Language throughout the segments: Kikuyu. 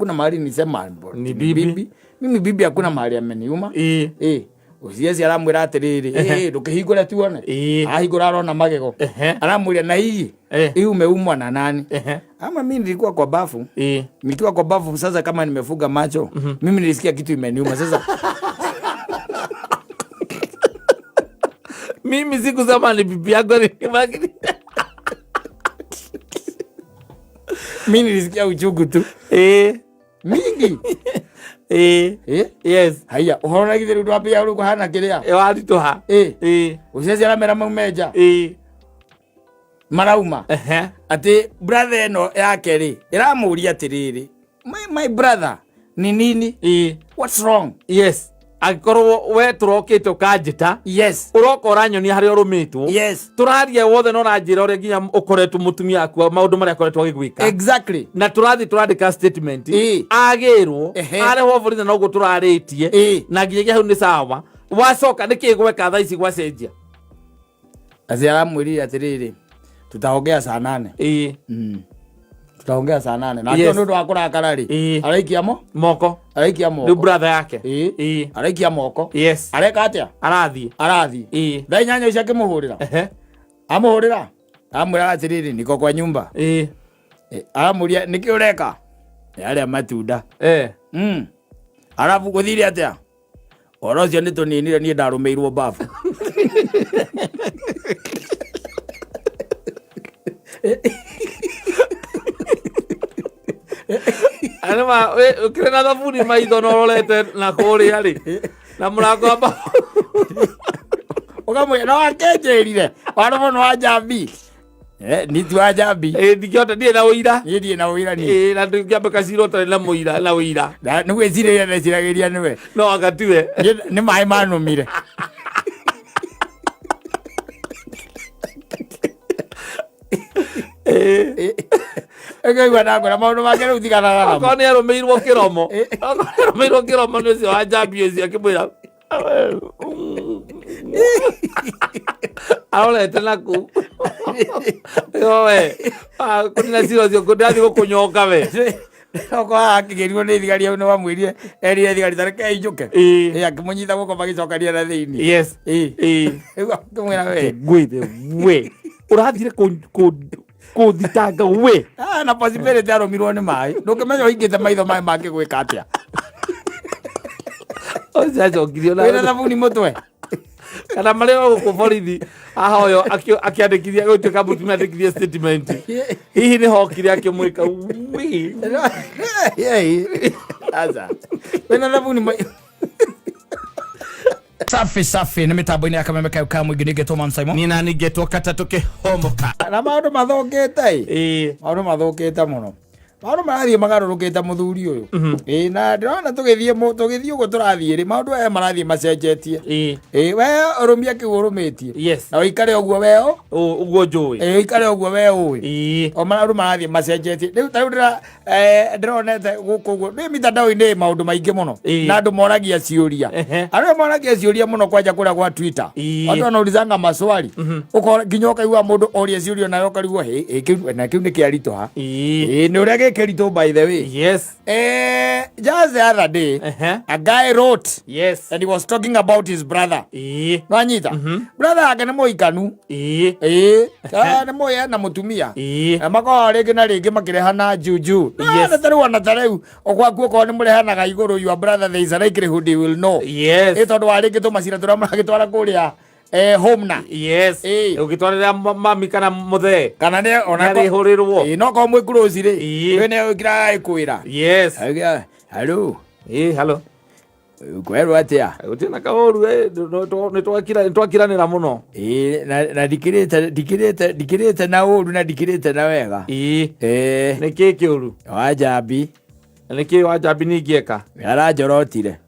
Hakuna mahali nisema Ni bibi. Mimi bibi hakuna mahali ameniuma. Eh, ucieci aramwĩra atĩrĩrĩ, "Eh, ndũkĩhingũre tuone." Ahingũra arona magego. Aramwĩra na hii hii umeumwa na nani? Ama mimi nilikuwa kwa bafu. Nikiwa kwa bafu sasa, kama nimefuga macho, mimi nilisikia kitu imeniuma sasa. Mimi sikusema ni bibi yako lakini Mi nilisikia uchungu tu mingi. Eh? Yes. Haya, ũhoro na githĩ rĩu ndwambia rĩu kũhana kĩrĩa. Waritũha. Ũceci aramera maumenja marauma. Atĩ brother ĩno yake rĩ ĩramũria atĩrĩrĩ, my brother, ni nini? What's wrong? Yes, angĩkorwo we tũrokĩte ũkanjĩta, ũroka ũranyonia harĩa ũrũmĩtwo, tũraria wothe na ũranjĩra ũrĩa nginya ũkoretwo mũtumia waku maũndũ marĩa akoretwo agĩgwĩka, na tũrathiĩ tũrandĩka statement, agĩrwo, arehwo borithi, na noguo tũrarĩtie, na nginyagia hau nĩ sawa. Wacoka nĩkĩ gweka thaa ici gwacenjia? Atĩ aramwĩrire atĩrĩrĩ, tutaongea saa 8. Tutaongea saa 8. Na nĩ ũndũ wa kũrakara rĩ, araikia mo moko. Araikia Rĩu moko. Brother yake. Araikia moko. Areka atĩa? Arathiĩ. Arathiĩ. Thaa 8 icio akĩmũhũrĩra. Amũhũrĩra, amwĩra atĩrĩrĩ, niko kwa nyumba. Aramũria nĩkĩ ũreka? Arĩa matunda. Arabu gũthire atĩa? Ũhoro ũcio nĩ tũninire, niĩ ndarũmĩirwo babu. Anĩma ũkĩrĩ na thabuni maitho na ũrorete na kũrĩa rĩ na mũrango wa babu. Ũkamwĩra no akenjĩrire warũmwo nĩ wa njambi. Ni wa njambi. Ndingĩhota, ndirĩ na ũira. Niĩ ndirĩ na ũira niĩ. Na ndingĩambĩka cira ũtarĩ na mũira na ũira. Nĩ gwĩcirĩria ndeciragĩria nĩwe. No anga tiwe. Niĩ nĩ maĩ manũmire. Ĩkaigua ndangwĩra maũndũ make rĩu tiganaga namo. Okorwo nĩ arũmĩirwo kĩromo, okorwo nĩ arũmĩirwo kĩromo nĩ ũcio wa njambi ũcio, akĩmwĩra arorete naku we kũnina cira ũcio ndĩrathiĩ gũkũnyonga we. Okorwo akĩgerirwo nĩ thigari au nĩ wamwĩrire, erire thigari ta reke injũke. Akĩmũnyita guoko magĩcokania na thĩinĩ. Rĩu akĩmwĩra we. Ngwĩre we ũrathire kũthitanga we. Ah, na possibility arũmirwo nĩ maĩ, ndũngĩmenya ũhingĩte maitho maĩ mangĩgwĩka atĩa. Ũcio acokirio na Wĩna thabuni mũtwe. Kana marĩa o gũkũ borithi ahoyo akĩandĩkithia gũtuĩka mũtumia andĩkithie statement, hihi nĩ hokire akĩmwĩka wi. Aca, wĩna thabuni Safi safi, nĩ mĩtambo-inĩ ya kameme kayo ka mũingĩ, nĩngetwo Man Simon. Nina ningĩtwo katatũ kĩhomoka. Na maũndũ mathũkĩte ĩ. Maũndũ mathũkĩte mũno, maũndũ marathiĩ magarũrũkĩte mũthuri ũyũ. Ĩ, na ndĩrona tũgĩthiĩ tũgĩthiĩ ũguo tũrathiĩ rĩ, maũndũ aya marathiĩ macenjetie. Ĩ, we ũrũmia kĩu ũrũmĩtie na ũikare ũguo we Ũguo njũĩ. Ĩ, ũikare ũguo we ũĩ. O maũndũ marathiĩ macenjetie rĩu. Ta rĩu ndĩronete gũkũ ũguo nĩ mitandao-inĩ maũndũ maingĩ mũno, na andũ moragia ciũria. Arĩa moragia ciũria mũno kwanja kũrĩa gwa Twitter, watu wanaulizanga maswali. Ũkora nginya ũkaigua mũndũ oria ciũria nawe ũkarigwo, "Hĩ, hĩ, kĩu na kĩu nĩ kĩaritũha." Ĩ, nĩ ũrĩa gĩkĩritũ by the way. Just the other day, a guy wrote and he was talking about his brother. Nwanyita brother yake nĩ mũikanu. Ĩĩ, nĩ mũĩ ena mũtumia. Na makoragwo rĩngĩ na rĩngĩ makĩrehana juju. Na ta rĩu ona ta rĩu ogwaku okorwo nĩ mũrehanaga igũrũ your brother, there is a likelihood he will know. Ĩ, tondũ wa rĩngĩ tũmacira tũrĩa mũragĩtwara kũrĩa home na Ũgĩtwarĩra mami kana mũthee. Kana nĩ ona Nĩarĩhũrĩrwo. Ĩ, no korwo mwĩ close rĩ, we nĩ ũkiraga ĩkwĩra. Hello. Hello. Kwerwo atĩa? Gũtirĩ na kaũru, nĩ twakiranĩra mũno. Ĩ, na ndikĩrĩte na ũru na ndikĩrĩte na wega. Nĩ kĩ kĩũru? Wa njambi. Na nĩ kĩ wa njambi ningĩ eka? Aranjorotire.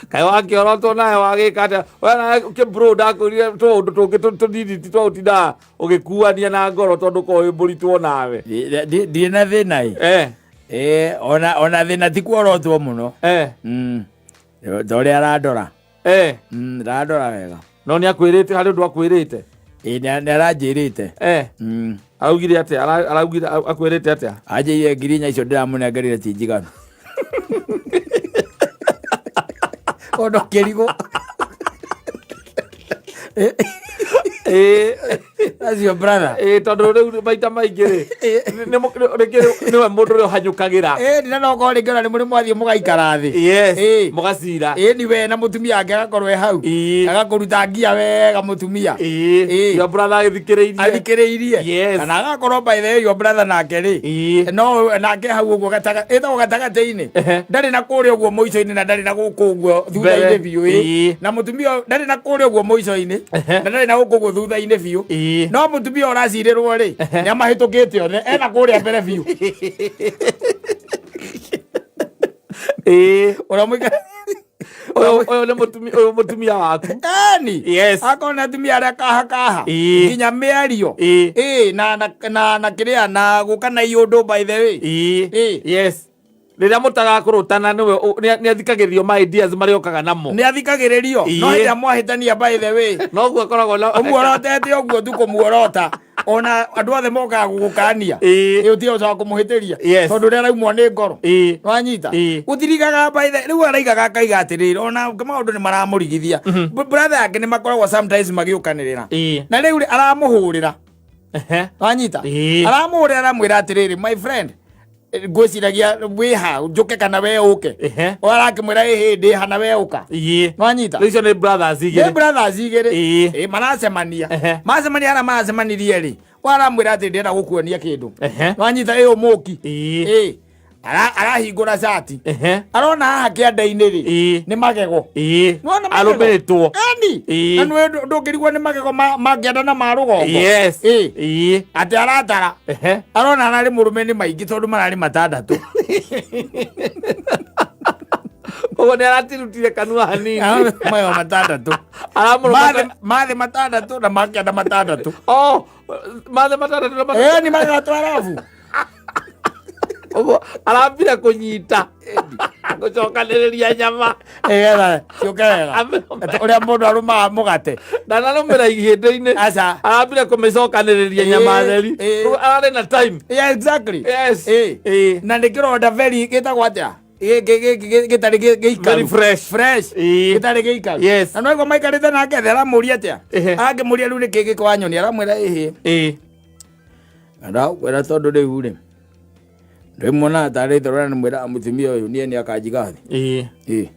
Kaĩ wakĩorotwo nawe wagĩka atĩa we nawe kĩbro? Ndakwĩrire tũũndũ tũngĩ tũnini ti twa ũtindaga ũgĩkuania na ngoro tondũ korwo wĩ mũritũ nawe. Ndirĩ na thĩna ĩ. Ona thĩna ti kuorotwo mũno. Ta ũrĩa arandora. Arandora wega. No nĩ akwĩrĩte harĩ ũndũ akwĩrĩte? Ĩ, nĩ aranjĩrĩte. Araugire atia? Araugire akwirite atia? Anjĩire 4,000 icio ndĩramũnengerire ti njiganu. Ona ũkĩrigwo. That's your brother. Ĩĩ, tondũ rĩu maita maingĩ rĩ, rĩngĩ nĩwe mũndũ ũrĩa ũhanyũkagĩra. Ĩĩ, na no korwo rĩngĩ ona nĩ mũrĩ mwathiĩ mũgaikara thĩ. Yes. Ĩĩ. Mũgacira. Ĩĩ, ni we na mũtumia wake agakorwo e hau. Agakũruta ngia wega mũtumia. Ĩĩ. Your brother agĩthikĩrĩirie. Athikĩrĩirie. Yes. Kana agakorwo by the way your brother nake rĩ. No nake hau ũguo ĩtagwo gatagatĩ-inĩ. Ndarĩ na kũrĩa ũguo mũico-inĩ na ndarĩ na gũkũ ũguo thutha-inĩ biũ. Ĩĩ. Na mũtumia ũyũ ndarĩ na kũrĩa ũguo mũico-inĩ na ndarĩ na gũkũ ũguo thutha-inĩ biũ. No mũtumia ũyũ ũracirĩrwo rĩ, nĩ amahĩtũkĩte othe, ena kũrĩa mbere biũ. Ũrĩa mũika Ũyũ nĩ mũtumia, ũyũ mũtumia waku. Eni. Yes. Akorwo nĩ atumia arĩa kaha kaha. Nginya mĩario. Ĩĩ, na kĩrĩa, na gũka na iũndũ by the way. Ĩĩ. Yes. Rĩrĩa mũtagakũrũtana nĩwe nĩ athikagĩrĩrio ma ideas marĩa okaga namo. Nĩ athikagĩrĩrio. No hĩndĩ ĩrĩa mwahĩtania by the way. Noguo akoragwo na Ũmuorotete ũguo tu kũmuorota. Ona andũ othe mokaga gũgũkania. Ĩĩ ũtige gũcoka kũmũhĩtĩria. Yes. Tondũ ũrĩa araumwo nĩ ngoro. Wanyita? Gũtirigaga by the rĩu araigaga akaiga atĩrĩrĩ, ona maũndũ nĩ maramũrigithia. Brother yake nĩ makoragwo sometimes magĩũkanĩrĩra. Na rĩu rĩ, aramũhũrĩra. Wanyita? Aramũhũrĩra aramwĩra atĩrĩrĩ, my friend, ngwĩciragia wĩ ha njũke kana we ũke. Arakĩmwĩra ĩhĩ ndĩ ha na we ũka. Nwanyita? Rĩu icio nĩ brothers Nĩ igĩrĩ. brothers igĩrĩ. Ĩĩ, maracemania. Macemania harĩa maracemanirie rĩ, aramwĩra atĩ ndĩrenda gũkuonia kĩndũ. Nwanyita? Ĩ ũmũki. Ĩĩ. Arahingũra cati. Arona haha kĩanda-inĩ rĩ, nĩ magego. Nĩwona magego? Arũmĩtwo. Eni. Na nĩwe ndũngĩrigwo nĩ magego ma kĩanda na ma rũgongo. Yes. Ĩĩ. Atĩ aratara. Arona ararĩ mũrũme nĩ maingĩ tondũ mararĩ matandatũ. Koguo nĩ aratirutire kanua hanini. Magego matandatũ. Aramũrũma Mathĩ matandatũ na ma kĩanda matandatũ. Oh, mathĩ matandatũ na matandatũ. Ĩĩ, nĩ magego twarabu. Ũguo arambire kũnyita gũcokanĩrĩria nyama. Ĩgetha ciũke wega. Ũrĩa mũndũ arũmaga mũgate. Ndanarũmĩra ihĩndĩ-inĩ. Aca. Arambire kũmĩcokanĩrĩria nyama theri. Rĩu ararĩ na time. Yeah, exactly. Yes. Na nĩ kĩronda very gĩtagwo atĩa? Gĩtarĩ gĩikaru. Very fresh. Fresh. Gĩtarĩ gĩikaru. Yes. Na no maikarĩte nake thĩ aramũria atĩa? Angĩmũria rĩu nĩkĩ gĩko wa nyoni aramwĩra ĩhĩ. Ndakwĩra tondũ rĩu rĩ, ndĩmuonaga tarĩ itherũ na nĩmwĩraga mũtumia ũyũ niĩ nĩ akanjiga thĩ. Ĩĩ.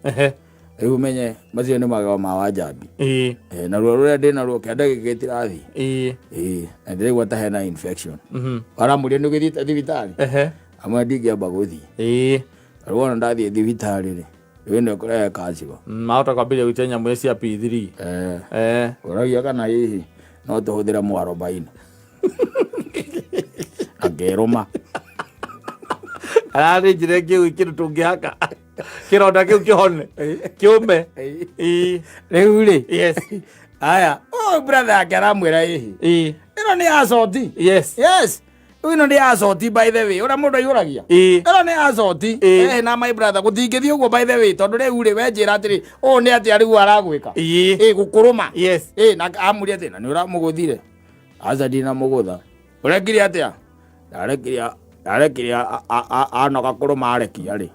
Rĩu menye macio nĩ magego ma Wanjambi. Ĩĩ, na ruo rũrĩa ndĩ naruo kĩanda gĩkĩ gĩtirathiĩ. Ĩĩ, na ndĩraigua ta hena infection. Aramũria nĩ ũgĩthiĩte thibitarĩ? Amwe ndingĩamba gũthiĩ. Rĩu wona ndathiĩ thibitarĩ rĩ, rĩu ĩno ĩkũrehe kacigo. Mahota kwambĩrĩria gũitia nyamũ cia P3. Ũragia kana hihi no tũhũthĩre mwarobaini. Akĩrũma. Ararĩ njĩra ĩngĩ kĩndũ tũngĩhaka kĩronda kĩu kĩhone kĩũme. Rĩu rĩ. Yes. Aya, ũyũ brother yake aramwĩra ĩhĩ. Ĩno nĩ ya coti. Yes. Yes. Ĩno nĩ ya coti by the way. Ũrĩa mũndũ aihũragia. Ĩno nĩ ya coti. Na my brother gũtingĩthiĩ ũguo by the way tondũ rĩu rĩ we njĩra atĩrĩ ũũ nĩ atĩa rĩu aragwĩka. Gũkũrũma. Yes. Na amũria atĩ na nĩ ũramũgũthire. Aca ndinamũgũtha. Ũrekire atĩa? Ndarekire anoga kũrũma arekia rĩ.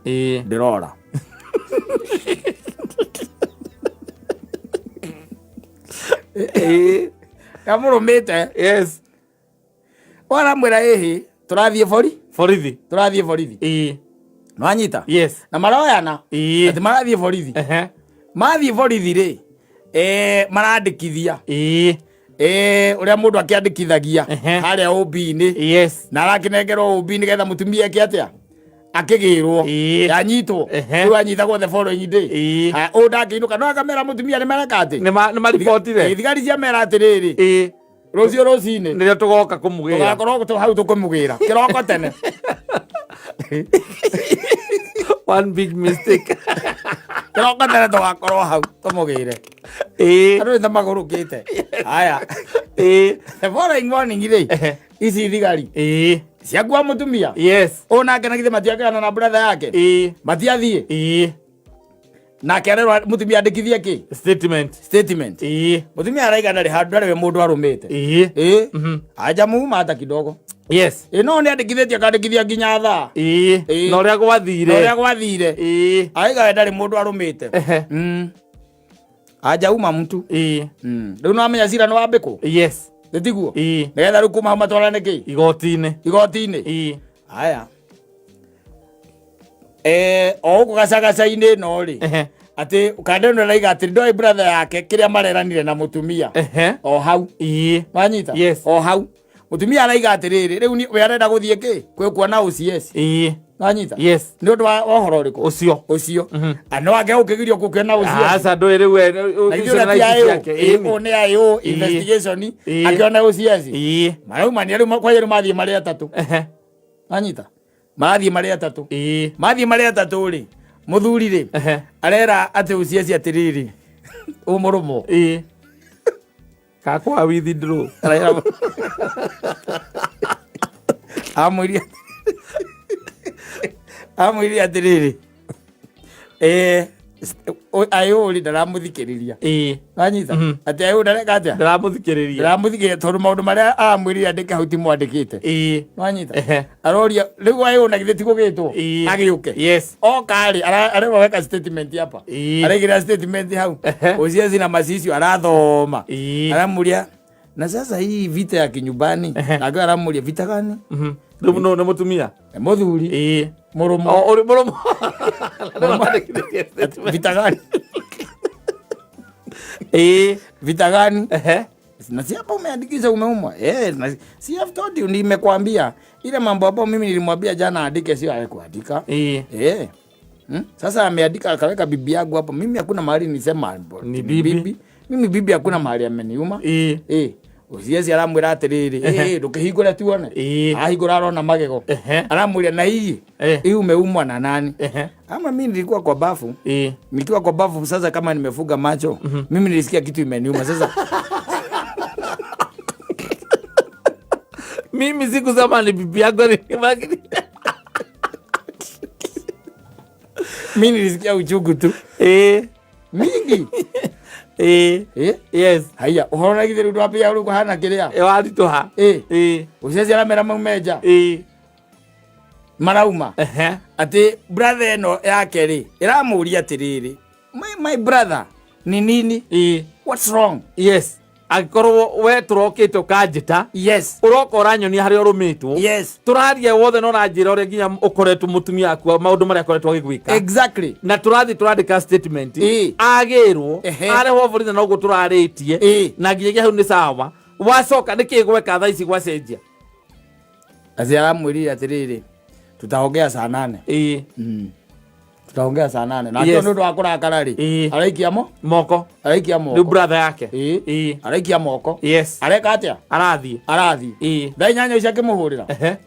Ndĩrora. Ndamũrũmĩte. Yes. Waramwĩra ĩhĩ tũrathiĩ bori? Borithi. Tũrathiĩ borithi. Nwanyita? Yes. Na maroyana. Atĩ marathiĩ borithi. Mathiĩ borithi rĩ, marandĩkithia. Ũrĩa mũndũ akĩandĩkithagia harĩa OB-inĩ. Yes. Na arakĩnengerwo OB nĩgetha mũtumia eke atĩa? Akĩgĩrwo. Yanyitwo. Rĩu anyitagwo the following day. Haya, ũyũ ndangĩinũka no akamera mũtumia nĩ mareka atĩ? Nĩ maribotire. Thigari ciamera atĩrĩrĩ. Rũciũ rũcinĩ. Nĩrĩo tũgoka kũmũgĩra. Tũgakorwo hau tũkũmũgĩra. Kĩroko tene. One big mistake. Kĩroko tene tũgakorwo hau tũmũgĩre. Andũ nĩ ta magũrũkĩte. Haya. The following morning rĩ, ici thigari. Ciakua mũtumia. Yes. Ũyũ nake na githĩ matiakĩgana na brother yake. Matiathiĩ. Nake arerwo mutumia andĩkithie kĩ? Statement. Statement. Ĩĩ. Mutumia araiga ndarĩ handũ, ndarĩ we mũndũ arũmĩte. Ĩĩ. Ĩ ajamuuma hata kidogo. Yes. Ĩ no nĩ andĩkithĩtie, akandĩkithia nginya thaa. Ĩĩ. Ĩĩ. Na ũrĩa gwathire. Na ũrĩa gwathire. Ĩĩ. Araiga we ndarĩ mũndũ arũmĩte. Ehe. Ajauma mtu. Ĩĩ. Rĩu nĩwamenya cira nĩ wambĩkwo. Yes. Nĩtiguo? Ĩĩ. Nĩgetha rĩu kuma hau matwarane kĩ? Igoti-inĩ. Igoti-inĩ. Ĩĩ. Haya, o gũkũ gacagaca-inĩ ĩno rĩ, atĩ kanda ĩno ĩraiga atĩ ndoĩ brother yake kĩrĩa mareranire na mũtumia. O hau. Ĩĩ. Wanyita? Yes. O hau mũtumia araiga atĩrĩrĩ, rĩu we arenda gũthiĩ kĩ kwĩ kuona OCS. Ĩĩ. Wanyita? Yes. Nĩ ũndũ wa ũhoro ũrĩkũ? Ũcio. Ũcio no ake ũkĩgirio gũkĩona OCS. Aca, ndũĩ rĩu we, Na ũcio ithuĩ na na ti ici IO. ciake. Ĩĩ. Nĩ IO Ĩĩ. investigation. Ĩĩ. Akĩona OCS. Ĩĩ. Maraumania rĩu, kwanja rĩu mathiĩ marĩ atatũ. Wanyita? Marathiĩ marĩ atatũ. Ĩĩ. Mathiĩ marĩ atatũ rĩ, mũthuri rĩ, arera atĩ OCS atĩrĩrĩ, ũmũrũmwo. Ĩĩ. Kakwa withdraw. Arera amwĩrie amwĩrie atĩrĩrĩ, ayũ rĩ, ndaramũthikĩrĩria. Ĩĩ. Wanyita? Atĩ ayũ ndareka atĩa? Ndĩramũthikĩrĩria. Ndaramũthikĩrĩria tondũ maũndũ marĩa aramwĩrire andĩke hau ti mwandĩkĩte. Ĩĩ. Wanyita? Ehe. Aroria rĩu ayũ na githĩ ti gũgĩtwo Ĩĩ. agĩũke? Yes. Oka rĩ, arerwo weka statement hapa. Ĩĩ. Araigĩrĩra statement hau. Ehe. Ũcieci na macicio arathoma. Ĩĩ. Aramuria, na sasa hii vita ya kinyumbani? Ehe. Nake aramuria, vita gani? Rĩu no nĩ mũtumia. Nĩ mũthuri. Ĩĩ. Mũrũmwe. O ũrĩ mũrũmwe. Vita gani? Ĩĩ. Vita gani? Ehe. Na si hapa umeandikisha umeumwa? Na si I've told you, nimekwambia ile mambo ambayo mimi nilimwambia jana aandike, sio hakuandika. Ĩĩ. Sasa ameandika akaweka bibi yangu hapo. Mimi hakuna mahali nisema Ni bibi. Mimi bibi hakuna mahali ameniuma. Ĩĩ. Ucieci aramwĩra atĩrĩrĩ, ndũkĩhingũre tuone. Ĩĩ. Ahingũra arona magego. Ehe. Aramwĩra, na hii hii umeumwa na nani? Ama mimi nilikuwa kwa bafu. Ĩĩ. Nikiwa kwa bafu sasa, kama nimefuga macho, mimi nilisikia kitu imeniuma sasa. Mimi sikusema ni bibi yako lakini Mimi nilisikia uchungu tu. Ĩĩ. Mingi. Ĩĩ. Yes. Haya, ũhoro na githĩ rĩu ndwambia rĩu kũhana kĩrĩa? Ĩ waritũha. Ĩĩ. Ĩĩ. Ũcieci aramera maume nja. Ĩĩ. Marauma. Ehe. Atĩ brother ĩno yake rĩ, ĩramũria atĩrĩrĩ, my brother, ni nini? Ĩĩ. What's wrong? Yes. Angĩkorwo we tũrokĩte ũkanjĩta, Yes. ũroka ũranyonia harĩa ũrũmĩtwo. Yes. Tũraria wothe na ũranjĩra ũrĩa nginya ũkoretwo mũtumia waku maũndũ marĩa akoretwo agĩgwĩka. Exactly. Na tũrathiĩ tũrandĩka statement. Ĩĩ. Agĩrwo Ehe. arehwo borithi na ũguo tũrarĩtie. Ĩĩ. Na nginyagia hau nĩ sawa. Wacoka nĩkĩ gweka thaa ici gwacenjia? Atĩ aramwĩrire atĩrĩrĩ, tutaongea saa 8. Ĩĩ. Tutaongea saa 8. Na Yes. nĩ ũndũ wa kũrakara rĩ, Ĩĩ. araikia mo? Moko. Araikia Rĩu moko. brother yake. Ĩĩ. Ĩĩ. Araikia moko. Yes. Areka atĩa? Arathiĩ. Arathiĩ. Ĩĩ. Thaa 8 icio akĩmũhũrĩra. Ehe.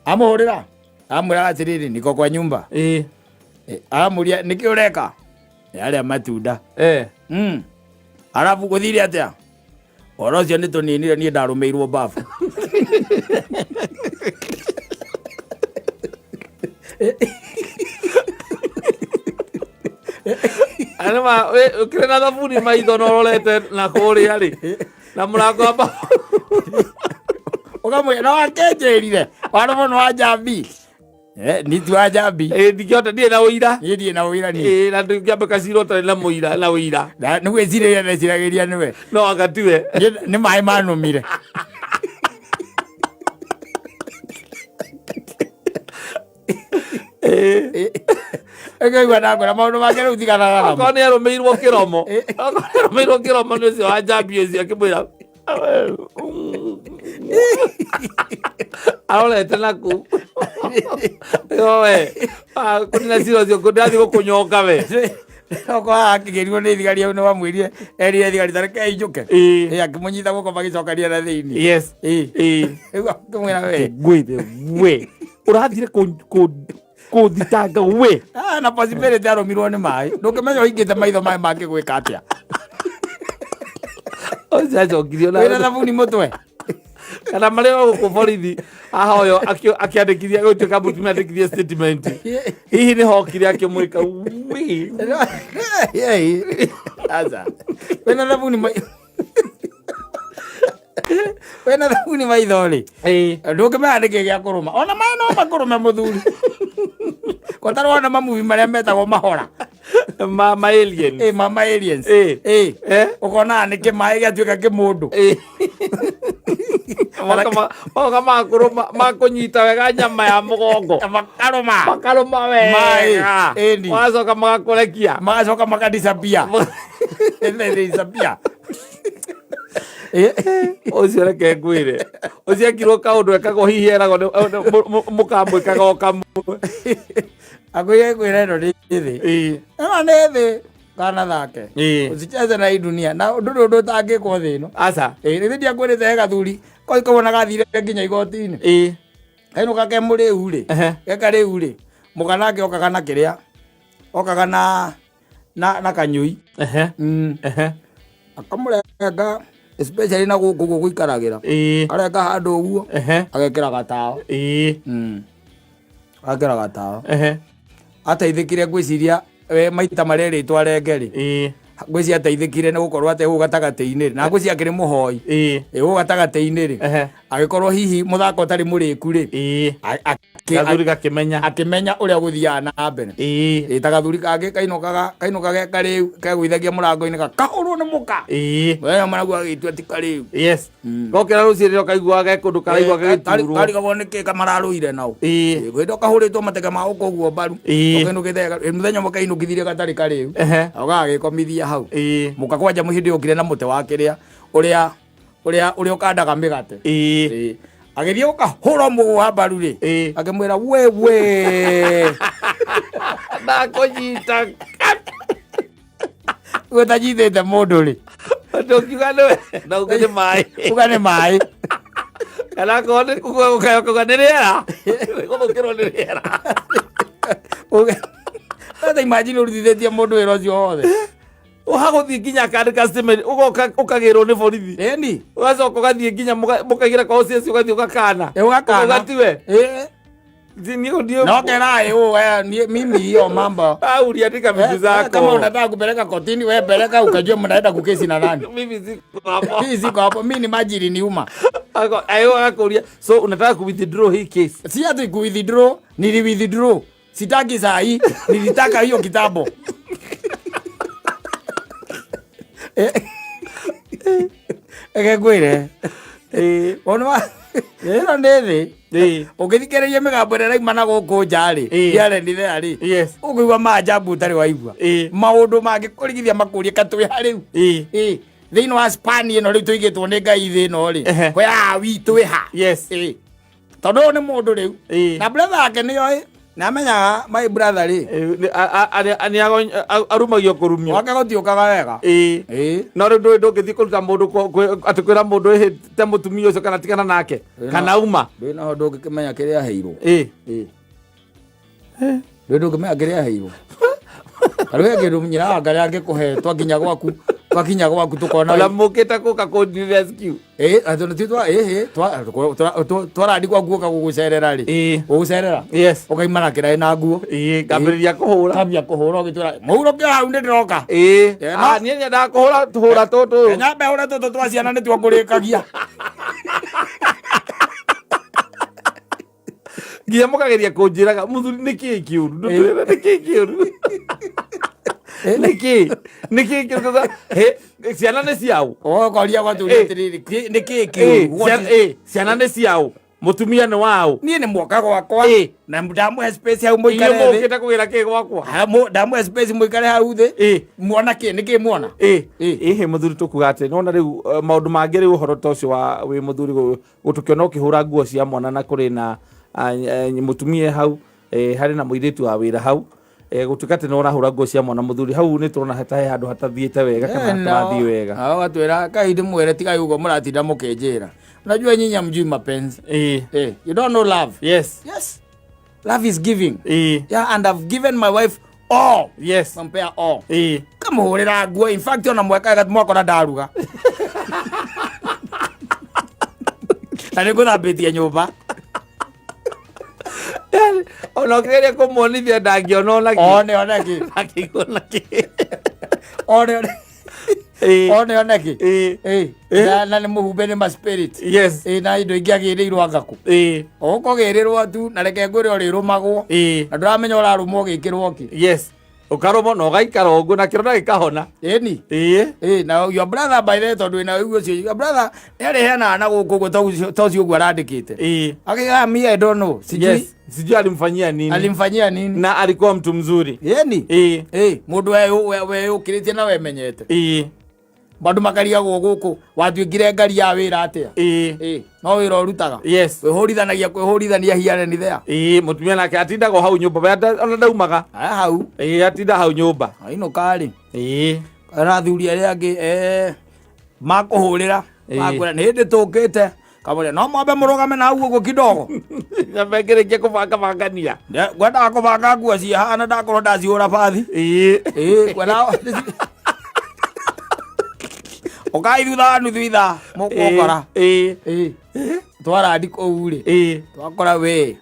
Amũhũrĩra. Amwĩraga atĩrĩrĩ, niko kwa nyumba. Ĩĩ. Aramũria, nĩkĩ ũreka? Arĩa matunda. Arabu gũthire atĩa? Ũhoro ũcio nĩ tũninire, niĩ ndarũmĩirwo babu. Anema ũkĩrĩ na thabuni maitho na ũrorete na kũrĩa rĩ na mũrango wa babu. Ũkamwĩra no akenjĩrire warũmwo nĩ wa njambi. Ni tu wa njambi. Ĩĩ, ndingĩhota, ndirĩ na ũira. Niĩ ndirĩ na ũira niĩ. Ĩĩ, na ndingĩambĩka cira ũtarĩ na mũira na ũira. Na nĩ gwĩcirĩria ndeciragĩria nĩwe. No anga tiwe. Niĩ nĩ maĩ manũmire. Ĩkaigua ndakwĩra maũndũ make rĩu tiganaga namo. Okorwo nĩ arũmĩirwo kĩromo. Okorwo nĩ arũmĩirwo kĩromo nĩ ũcio wa njambi ũcio akĩmwĩra. Arorete naku. Oe. Kũnina cira ũcio ndĩrathiĩ gũkũnyonga we. Okorwo akĩgerio nĩ thigari hau nĩ wamwĩrire erire thigari ta reke injũke. Ĩĩ. Ĩ, akĩmũnyita guoko magĩcokania na thĩinĩ. Yes. Ĩĩ. Ĩĩ. Rĩu akĩmwĩra we. Ngwĩre we. Ũrathire kũthitanga we. Na possibility arũmirwo nĩ maĩ. Ndũngĩmenya ũhingĩte maitho maĩ mangĩgwĩka atĩa. Ũcio acokirio na Wĩna thabuni mũtwe. Kana marĩ o gũkũ borithi ahoyo akĩandĩkithia gũtuĩka mũtumia andĩkithie statement, hihi nĩ hokire akĩmwĩka wi. Aca wĩna thabuni wĩna thabuni maitho rĩ, ndũngĩmenya nĩkĩ gĩa kũrũma. Ona maĩ no makũrũme mũthuri, kotarwona mamuvi marĩa metagwo mahora. Ma alien. Ĩ, ma aliens. Ĩ. Ũkona nĩkĩ maĩ gĩatuĩka kĩmũndũ. Magoka makũrũma, makũnyita wega nyama ya mũgongo. Makarũma. Makarũma wega. Ĩni. Magacoka magakũrekia. Magacoka makadisappear. They disappear. Ũcio reke ngwĩre, ũcio ekirwo kaũndũ ekagwo, hihi eragwo mũkamwĩkaga o kamwe. Akwĩre kwĩra ĩno nĩ thĩ. Ĩno nĩ thĩ kana thake. Usicheze na hii dunia na ndũrĩ ũndũ ũtangĩkwo thĩ ĩno. Aca. Ĩ, rĩrĩ ndiakwĩrĩte he gathuri kawona gathire nginya igoti-inĩ, kainũka ke mũrĩu rĩ. Geka rĩu rĩ, mũka nake okaga na kĩrĩa okaga na kanyũi. Akamũrenga, especially na gũkũ ũguo gũikaragĩra. Karenga handũ ũguo. Agekĩra gatawa. Agekĩra gatawa. Ateithĩkire, ngwĩciria we maita marĩa erĩtwo arenge rĩ, ngwĩciria ateithĩkire nĩ gũkorwo atĩ hau gatagatĩ-inĩ rĩ, na ngwĩciria akĩrĩ mũhoi. Hau gatagatĩ-inĩ rĩ, agĩkorwo hihi mũthako ũtarĩ mũrĩku rĩ, Gathuri gakĩmenya. Akĩmenya ũrĩa gũthiaga na mbere. Ĩ, ta gathuri kangĩ kainũkaga kainũka ge karĩu kegũithagia mũrango-inĩ gakahũrwo nĩ mũka. Mũthenya ũmwe naguo agĩtua ti karĩu. Yes, gokĩra rũciinĩ ũkaigua ge kũndũ karaigua gagĩturwo. Karigagwo nĩkĩ kamararũire nao. Kwĩndo kahũrĩtwo mateke ma gũkũ ũguo mbaru. Ũkainũkĩte mũthenya ũmwe kainũkithirie gatarĩ karĩu. Ũgagĩkomithia hau. Mũka kwanja mũhĩndĩ okire na mũtĩ wa kĩrĩa ũrĩa ũrĩa ũrĩa ũkandaga mĩgate. Agĩthiĩ gũkahũra mũgũ wa mbaru rĩ, akĩmwĩra wewe ndakũnyita. Ũtanyitĩte mũndũ rĩ. Ndũngiuga nĩwe na ũngĩ nĩ maĩ. Uga nĩ maĩ. Kana akorwo nĩ ũkauga nĩ rĩera, gũthũkĩrwo nĩ rĩera. Sasa imagine ũrutithĩtie mũndũ wĩra ũcio wothe. Ũhagũthiĩ nginya akandĩka statement, ũgoka ũkagĩrwo nĩ borithi. Ĩni. Ũgacoka ũgathiĩ nginya mũkaigĩra kwa OCS, ũgathiĩ ũgakana. Ĩ, ũgakana. Ũkauga tiwe. Niĩ No kera ĩ, ũ, mimi hiyo mambo Au andika vitu zako. Kama unataka kupeleka kotini, we peleka, ukajua mnaenda kukesi na nani. Mimi siko hapo. Mimi siko hapo, mimi ni maji iliniuma. Ayo akakũria, so unataka ku withdraw hii case? Si ati ku withdraw, nili withdraw. Sitaki saa hii, nilitaka hiyo kitambo. Eke ngwĩre. Ona ĩno nĩ thĩ. Ũngĩthikĩrĩria mĩgambo ĩrĩa ĩrauma na gũkũ nja rĩ, here and there rĩ, ũkũigua maajabu ũtarĩ waigua. Maũndũ mangĩkũrigithia makũrie katwĩ ha rĩu. Thĩinĩ wa span ĩno rĩu tũigĩtwo nĩ Ngai thĩ ĩno rĩ, where are we, twĩ ha? Tondũ ũyũ nĩ mũndũ rĩu. Na brother yake nĩoĩ na amenyaga my brother rĩ. Nĩ arumagio kũrumio. Gwake gũtiũkaga wega. No rĩu ndũĩ ndũngĩthiĩ kũruta mũndũ atĩ kwĩra mũndũ ĩhĩ te mũtumia ũcio kana tigana nake kana uma. Ndũĩ naho ndũngĩkĩmenya kĩrĩa aheirwo. Ndũĩ ndũngĩmenya kĩrĩa aheirwo. Tarĩu he kĩndũ nyina wa Ngai angĩkũhe, twakinya gwaku tũkona. Ona mũkĩte gũka kũndi rescue. Ĩ, atĩ nĩ twa ĩ twarandi gwaku ũka gũgũcerera rĩ. Gũgũcerera. Ũkaima na kĩraĩ na nguo. Ngambĩrĩria kũhũra. Kambia kũhũra ũgĩtwĩra mũhuro kĩo hau nĩ ndĩroka. Ah, niĩ nyendaga kũhũra tũhũra tũtũ. Nyambe hũre tũtũ twa ciana nĩtuo ngũrĩkagia. Nginya mũkageria kũnjĩraga, mũthuri, nĩ kĩĩ kĩũru? Ndũtwĩre nĩ kĩĩ kĩũru, nĩ kĩĩ, nĩ kĩĩ kĩũru? Tũga, he, ciana nĩ ciaũ? Ũkoria gwatũria atĩrĩrĩ, nĩ kĩĩ kĩũru? Ciana nĩ ciaũ? Mũtumia nĩ waũ? Niĩ nĩ mwoka gwakwa na ndamũhe space hau mũikare Inyuĩ thĩ. mũkĩte kũgĩra kĩ gwakwa? Ndamũhe space mũikare hau thĩ. Muona kĩ, nĩ kĩ muona? Ĩhĩ, mũthuri, tũkuga atĩ nona rĩu maũndũ mangĩ rĩu ũhoro ta ũcio wa wĩ mũthuri gũtũkĩona ũkĩhũra nguo cia mwana na kũrĩ na mũtumia hau, harĩ na mũirĩtu wa wĩra hau, gũtuĩka atĩ nĩ ũrahũra nguo cia mwana, mũthuri, hau nĩ tũrona ta he handũ hatathiĩte wega kana hatarathiĩ wega. Ũgatwĩra kai ndĩmwĩre tigai ũguo mũratinda mũkĩnjĩra, unajua nyinyi hamjui mapenzi. You don't know love. Yes, love is giving. Yeah, and I've given my wife all. Mampea all. Kamuhũrĩra nguo, in fact ona mweka mwakora ndaruga. Na nĩ ngũthambĩtie nyũmba. Yaani, ona ũkĩgeria kũmuonithia ndangĩona ona kĩ. One one kĩ. Ndangĩigua ona kĩ. One one. One one kĩ. Ĩĩ. Na nĩ mũhumbe nĩ ma spirit. Yes. Ĩĩ, na indo ingĩ agĩrĩirwo anga kũ. Ũkũgĩrĩrwo tu na reke ngwĩre ũrĩrũmagwo. Na ndũramenya ũrarũmwo ũgĩkĩrwo kĩ. Yes. Ũkarũmwo na ũgaikara ũguo na kĩronda gĩkahona. Ĩni. Ĩĩ, na your brother by the way, tondũ wĩna ũiguo ũcio, your brother nĩ arĩheanaga na gũkũ ũguo ta ũcio ũguo arandĩkĩte. Akiuga me I don't know. Sijui. Yes. Sijui alimfanyia nini. Alimfanyia nini. Na alikuwa mtu mzuri. Ĩni. Ĩĩ, mũndũ weyũkĩrĩtie na wemenyete. Andũ makarigagwo gũkũ watuĩkire ngari ya wĩra atĩa. Ĩĩ, no wĩra ũrutaga. Yes. Kwĩhũrithanagia kwĩhũrithania here and there. Ĩĩ, mũtumia nake atindaga o hau nyũmba we ona ndaumaga. Aya hau. Ĩĩ, atinda hau nyũmba. Ainũka rĩ. Ĩĩ. Athuri arĩa angĩ makũhũrĩra. Makwĩra nĩ hĩndĩ tũkĩte. Kamwĩra no mwambe mũrũgame na hau ũguo kidogo. Nyambe ngĩrĩkie kũbanga bangania. Ngwendaga kũbanga nguo ciahana ndakorwo ndacihũra bathi. Ĩĩ. Ĩĩ, ngwendaga ũkai thutha wa nuthu ithaa mũkũkora. Ĩĩ. Ĩĩ. Twarandi kũu rĩ. Ĩĩ. Twakora we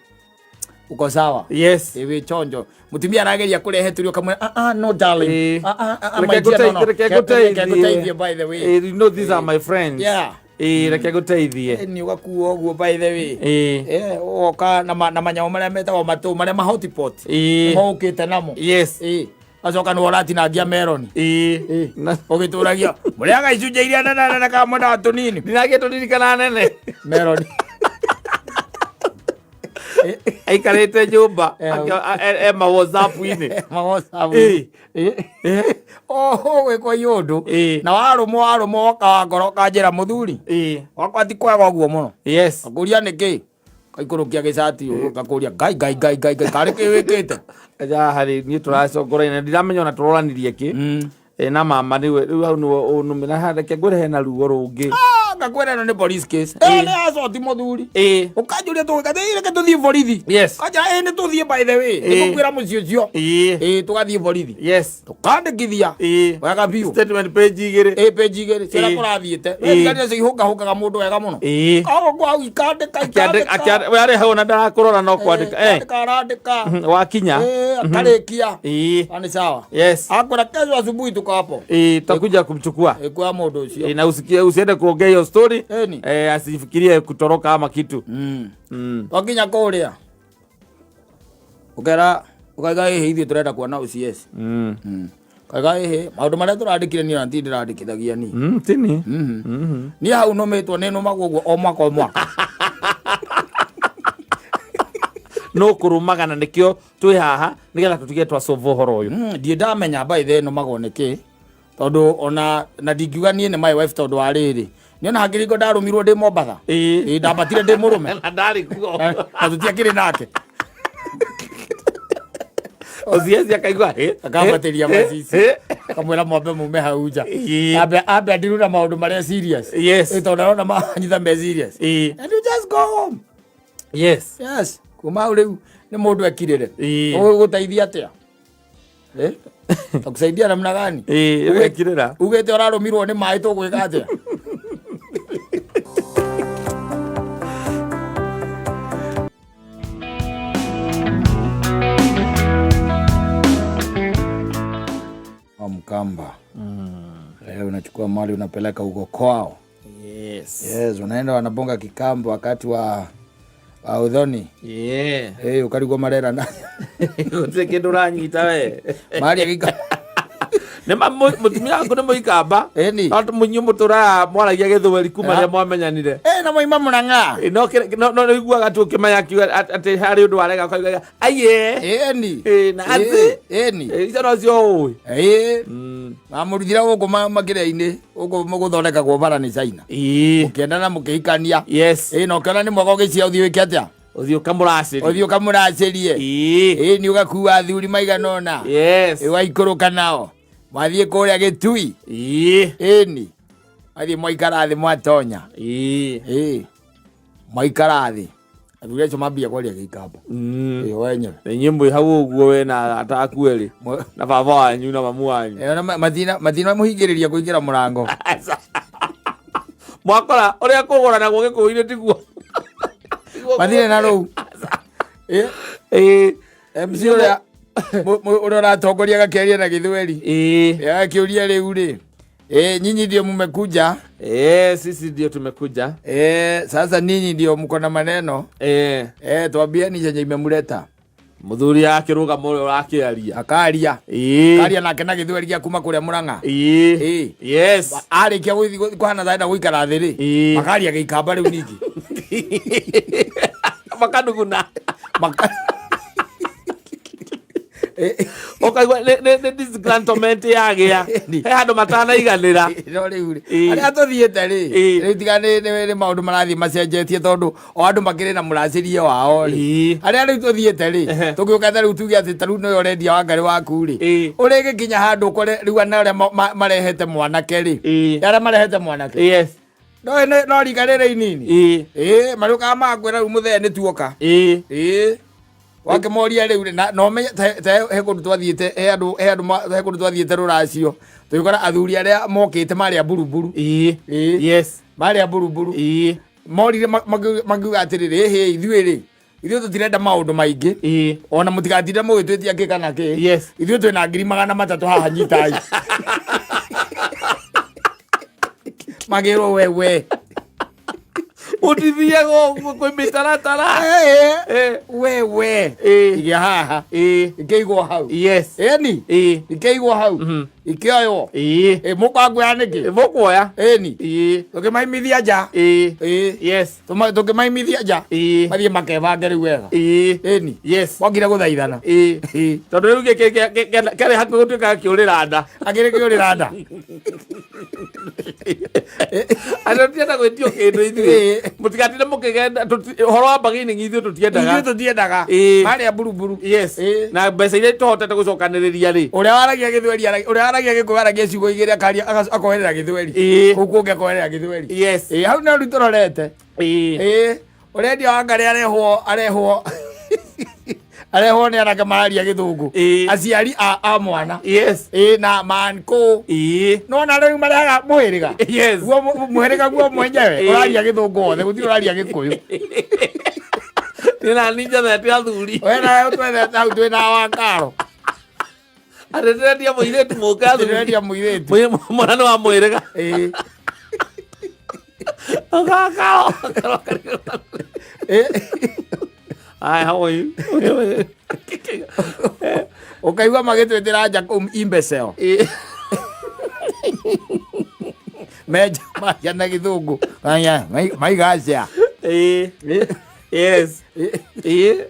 uko sawa. Yes. Ĩĩ, wĩ chonjo. Mũtumia arageria kũrehe tũrio kamwĩra ah ah no darling. Ĩĩ. Ah ah ah Reke my dear, no, no. reke Reke ngũteithie. ngũteithie by the way. Ĩĩ, you know these are my friends. Yeah. Ĩĩ, reke ngũteithie. Nĩ ũgakuo ũguo by the way. Ĩĩ. Ũgoka na manyamũ marĩa metagwo matũ marĩa ma hotpot. Ĩĩ. Mokĩte namo. Yes. Ĩĩ. Acoka nĩwe ũratinangia meroni. Ĩĩ. Na Ũgĩtũragia mũrĩaga icunjĩ iria nene nene kana mwendaga tũnini. ndinagie tũririkana nene. Meroni. Aikarĩte nyũmba e ma WhatsApp-inĩ. Ma WhatsApp. Ĩĩ. Ĩĩ. Ũgwĩkwo i ũndũ. Ĩĩ. Na warũmwo warũmwo woka wangora ũkanjĩra mũthuri. Ĩĩ. Wakwa ti kwega ũguo mũno. Yes. Ngakũria nĩkĩ? Ngaikũrũkia gĩcati ũguo ngakũria ngai ngai ngai ngai ngai karĩ kĩ wĩkĩte? Aja harĩ niĩ tũracongoraine ndiramenya ona tũroranirie kĩ. Na mama nĩwe rĩu hau nĩwe ũnũmĩra ha reke ngwĩre hena ruo rũngĩ. Ngakwĩra ĩno nĩ police case. Ĩyo nĩ assault mũthuri. Ĩĩ. Ũkanjũria tũgĩka ĩĩ reke tũthiĩ borithi. Yes. Kanjĩra ĩĩ nĩ tũthiĩ by the way. Ĩĩ. Nĩngũkwĩra mũciĩ ũcio. Ĩĩ. Ĩĩ tũgathiĩ borithi. Yes. Tũkandĩkithia. Ĩĩ. Wega biũ. Statement page igĩrĩ. Ĩĩ page igĩrĩ. Ciĩra Ĩĩ. kũrathiĩte. Ĩĩ. Thigari nacio ihũngahũngaga mũndũ wega mũno. Ĩĩ. Koguo kwa hau ikandĩka ikandĩka. We arĩ hau ona ndarakũrora no kwandĩka. Kwandĩka arandĩka. Wakinya. Ĩĩ akarĩkia. Ĩĩ. Ni sawa. Yes. Akwĩra kesho asubuhi tuko hapo. Ĩĩ, tutakuja kumchukua. Ĩĩ kwa mũndũ ũcio. Ĩĩ, na usikie usiende kuongea hiyo story. Ĩni. Asifikirie kutoroka ama kitu. Twakinya kũrĩa ũkera ũkaiga ĩhĩ ithuĩ tũrenda kuona OCS. Kaiga ĩhĩ maũndũ marĩa tũrandĩkire niĩ ona ti ndĩrandĩkithagia niĩ. Tini. Niĩ hau nũmĩtwo nĩ nũmagwo ũguo o mwaka o mwaka. No kũrũmaga na nĩkĩo twĩ haha nĩgetha tũtige twasolve ũhoro ũyũ. Ndiĩ ndamenya by the way nũmagwo nĩkĩ tondũ ona na ndingiuga niĩ nĩ my wife tondũ wa rĩrĩ niĩ ona hangĩringo ndarũmirwo ndĩ Mombatha. Ĩĩ. Ĩĩ ndambatire ndĩ mũrũme. Na ndarĩ kuo. Na tũtiakĩrĩ nake. OCS akaigua hĩ. Akambatĩria macici. Akamwĩra mwambe mume hau nja. Ĩĩ. Ambe andiru na maũndũ marĩa serious. Yes. Ĩĩ tondũ arona manyita me serious. Ĩĩ. And you just go home. Yes. Yes. Kuma hau rĩu nĩ mũndũ ekirĩre. Ĩĩ. Ũgũgũteithia atĩa? Takusaidia namna gani? Ĩĩ, ũgekirĩra. Ugĩte ũrarũmirwo nĩ maĩ tũgwĩka atĩa? Mkamba. Leo unachukua mali unapeleka huko kwao. Yes. Yes, unaenda wanabonga kikambo wakati wa uthoni. Yeah. Ukarigwo marera na. Gũtirĩ kĩndũ ũranyita we. Mali agĩka. Nĩ ma mũtumia waku nĩ mũikamba. Ĩni. No mũnyuĩ mũtũraga mwaragia gĩthweri kuma rĩrĩa mwamenyanire. Na moima Murang'a. No no no iguaga tu ũkĩmenya akiuga atĩ harĩ ũndũ warega ũkauga aiye. Ĩni. Na atĩ. Ĩni. Icio nocio ũĩ. Mamũrutire gũkũ makĩria-inĩ gũkũ gũthondekagwo bara nĩ China. Mũkĩendana mũkĩhikania. Yes. Na ũkĩona nĩ mwega ũgĩcia ũthiĩ wĩke atĩa? Ũthiĩ ũkamũracĩrie. Ũthiĩ ũkamũracĩrie. Nĩ ũgakua athuri maigana ũna. Yes. Ũgaikũrũka nao. Mwathiĩ kũrĩa Gĩtui. Ĩni. Mwathiĩ mwaikara thĩ mwatonya. Mwaikara thĩ. Athuri acio mambia kwaria Gĩikamba. Wenyewe. Na inyuĩ mwĩ hau ũguo we na arata aku erĩ. Na baba wanyu na mamu wanyu. Ona matina mũhingĩrĩria kũingĩra mũrango. Mwakora ũrĩa kũgũranagwo Gĩkũyũ-inĩ tiguo. Mathire na rũu. Eh, Ĩĩ. MC ũrĩa ũrĩa ũratongoria agakĩaria na gĩthweri. Ĩĩ. Agakĩũria rĩu rĩ. Eh, nyinyi ndio mmekuja. Eh, sisi ndio tumekuja. Eh, sasa ninyi ndio mko na maneno. Eh, Eh, twambieni chenye imemleta. Muthuri akĩrũgama ũrĩa ũrakĩaria. Akaria. Ĩĩ. Karia nake na gĩthweri gĩa kuma kũrĩa Mũrang'a. Ĩĩ. Ĩĩ. Yes. Arĩkia gũthiĩ kũhana tarenda gũikara thĩ rĩ. Ĩĩ. Makaria gĩikamba rĩu ningĩ. Makanuguna. Maka Ũkaigua nĩ disgruntlement yagĩa. He handũ matanaiganĩra. No rĩu rĩ, Ĩĩ. harĩa tũthiĩte rĩ, Ĩĩ. rĩu tiga nĩ maũndũ marathiĩ macenjetie tondũ o andũ makĩrĩ na mũracĩrie wao rĩ. Ĩĩ. Harĩa rĩu tũthiĩte rĩ, Ehe. tũgĩũka ta rĩu tuge atĩ ta rĩu nĩwe ũrendia wangarĩ waku rĩ, Ĩĩ. ũrĩgĩkinya handũ ũkore rĩu ana arĩa marehete mwanake rĩ, Ĩĩ. arĩa marehete mwanake Yes. no no rika rĩrĩ inini. Ĩĩ. Ĩĩ, marĩũkaga magakwĩra rĩu mũthee nĩ tuoka. Ĩĩ. Ĩĩ. Wakĩmoria rĩu rĩ, na na ũmenye ta he kũndũ twathiĩte, he andũ he andũ he kũndũ twathiĩte rũracio, tũgĩkora athuri arĩa mokĩte marĩ a mburumburu. Ĩĩ. Ĩĩ. Yes. Marĩ a mburumburu. Ĩĩ. Morire makiuga atĩrĩrĩ, ĩhĩ ithuĩ rĩ, ithuĩ tũtirenda maũndũ maingĩ. Ĩĩ. Ona mũtigatinde mũgĩtwĩtia kĩ kana kĩ. Yes. Ithuĩ twĩna 300,000 haha nyitai. Magĩrwo wewe. Ũtithiaga ũguo kwĩ mĩtaratara. Eh, wewe. Ĩĩ. Igia haha. Ĩĩ. Ikĩigwo hau. Yes. Ĩni. Ĩĩ. Ikĩigwo hau. Ikĩoywo. Ĩĩ. Ĩ mũkwanguoya nĩkĩ? Mũkuoya. Ĩni. Ĩĩ. Tũkĩmaimithia nja. Ĩĩ. Ĩĩ. Yes. Tũkĩmaimithia nja. Ĩĩ. Mathiĩ makebange rĩu wega. Ĩĩ. Ĩni. Yes. Mokire gũthaithana. Ĩĩ. Ĩĩ. Tondũ rĩu kĩarĩ hakuhĩ gũtuĩka kĩũrĩra nda. Akĩrĩ kĩũrĩra nda. Andũ tũtienda gwĩtio kĩndũ ithuĩ. Ĩĩ. Mũtigatinde mũkĩgenda ũhoro wa bargaining ithuĩ tũtiendaga. Ithuĩ tũtiendaga. Ĩĩ. Marĩa mburumburu. Yes. Ĩĩ. Na mbeca iria tũhotete gũcokanĩrĩria rĩ. Ũrĩa waragia gĩthweri ũrĩa waragia gĩkũyũ aragia ciugo igĩrĩ akaria akoherera gĩthweri. Ĩĩ. Kũu kũngĩ akoherera gĩthweri. Yes. Ĩĩ, hau no rĩu tũrorete. Ĩĩ. Ĩĩ. Ũrendia wangarĩ arehwo arehwo arehwo nĩ anake mararia gĩthũngũ. Ĩĩ. Aciari a mwana. Yes. Ĩĩ na manko. Ĩĩ. Nona rĩu marehaga mũhĩrĩga. Yes. Guo mũhĩrĩga guo mwenyewe Ĩĩ. ũraria gĩthũngũ wothe gũtirĩ ũraria gĩkũyũ. Nĩ na niĩ njethete athuri. We nawe ũtwethete hau twĩna wakaro. Atĩ ndĩrendia mũirĩtu mũke athuri. Ndĩrendia mũirĩtu. Mwana nĩ wa mũhĩrĩga. Ĩĩ. Ũgakao. Ĩĩ. Hi, how are you? Ũkaigua magĩtwĩtĩra nja kũu imbecile. Ĩĩ. Menja maria na gĩthũngũ. Aya, maigacia. Ĩĩ. Yes. Ĩĩ.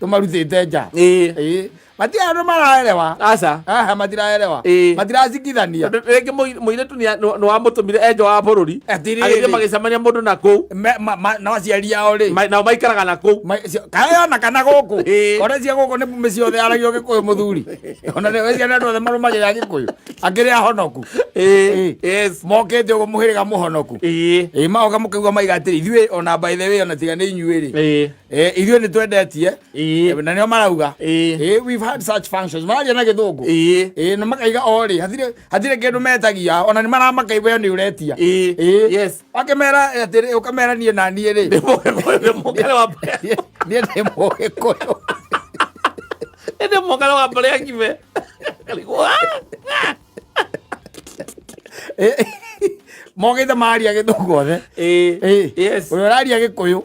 Tũmarutĩte nja. Ĩĩ. Ĩĩ. Matirĩ andũ maraerewa. Aca. Haha matiraerewa. Ĩĩ. Matiracikithania. Tondũ rĩngĩ mũirĩtu nĩ wamũtũmire enjo wa bũrũri. Atĩrĩrĩ. Agĩthiĩ magĩcemania mũndũ na kũu. Na aciari ao rĩ. Nao maikaraga na kũu. Kana ona kana gũkũ. Ĩĩ. Ona cia gũkũ nĩ mĩciĩ yothe yaragio gĩkũyũ mũthuri. Ona nĩ ciana andũ othe marũmagĩrĩra gĩkũyũ. Akĩrĩ ahonoku. Ĩĩ. Yes. Mokĩte ũguo mũhĩrĩga mũhonoku. Ĩĩ. Ĩĩ magoka mũkaigua maiga atĩrĩ ithuĩ ona by the way ona tiga nĩ inyuĩ rĩ. Ĩĩ. Ĩĩ ithuĩ nĩ twendetie. Ĩĩ. Na nĩo marauga. Ĩĩ. Ĩĩ we've had such functions. Mararia na gĩthũngũ. Ĩĩ. Ĩĩ na makaiga o rĩ hatirĩ hatirĩ kĩndũ metagia ona nĩ maramaka we nĩ ũretia. Ĩĩ. Ĩĩ. Yes. Wakĩmera atĩrĩ ũkamera niĩ na niĩ rĩ. Nĩ mũgĩkũyũ, nĩ mũkere wa Niĩ ndĩ mũgĩkũyũ. Nĩ mũkere wa mbarĩ ya Kibe. Karigwo, "Ah!" Ĩĩ. Mokĩte mararia gĩthũngũ othe. Ĩĩ. Ĩĩ. Yes. Ũrĩa ũraria gĩkũyũ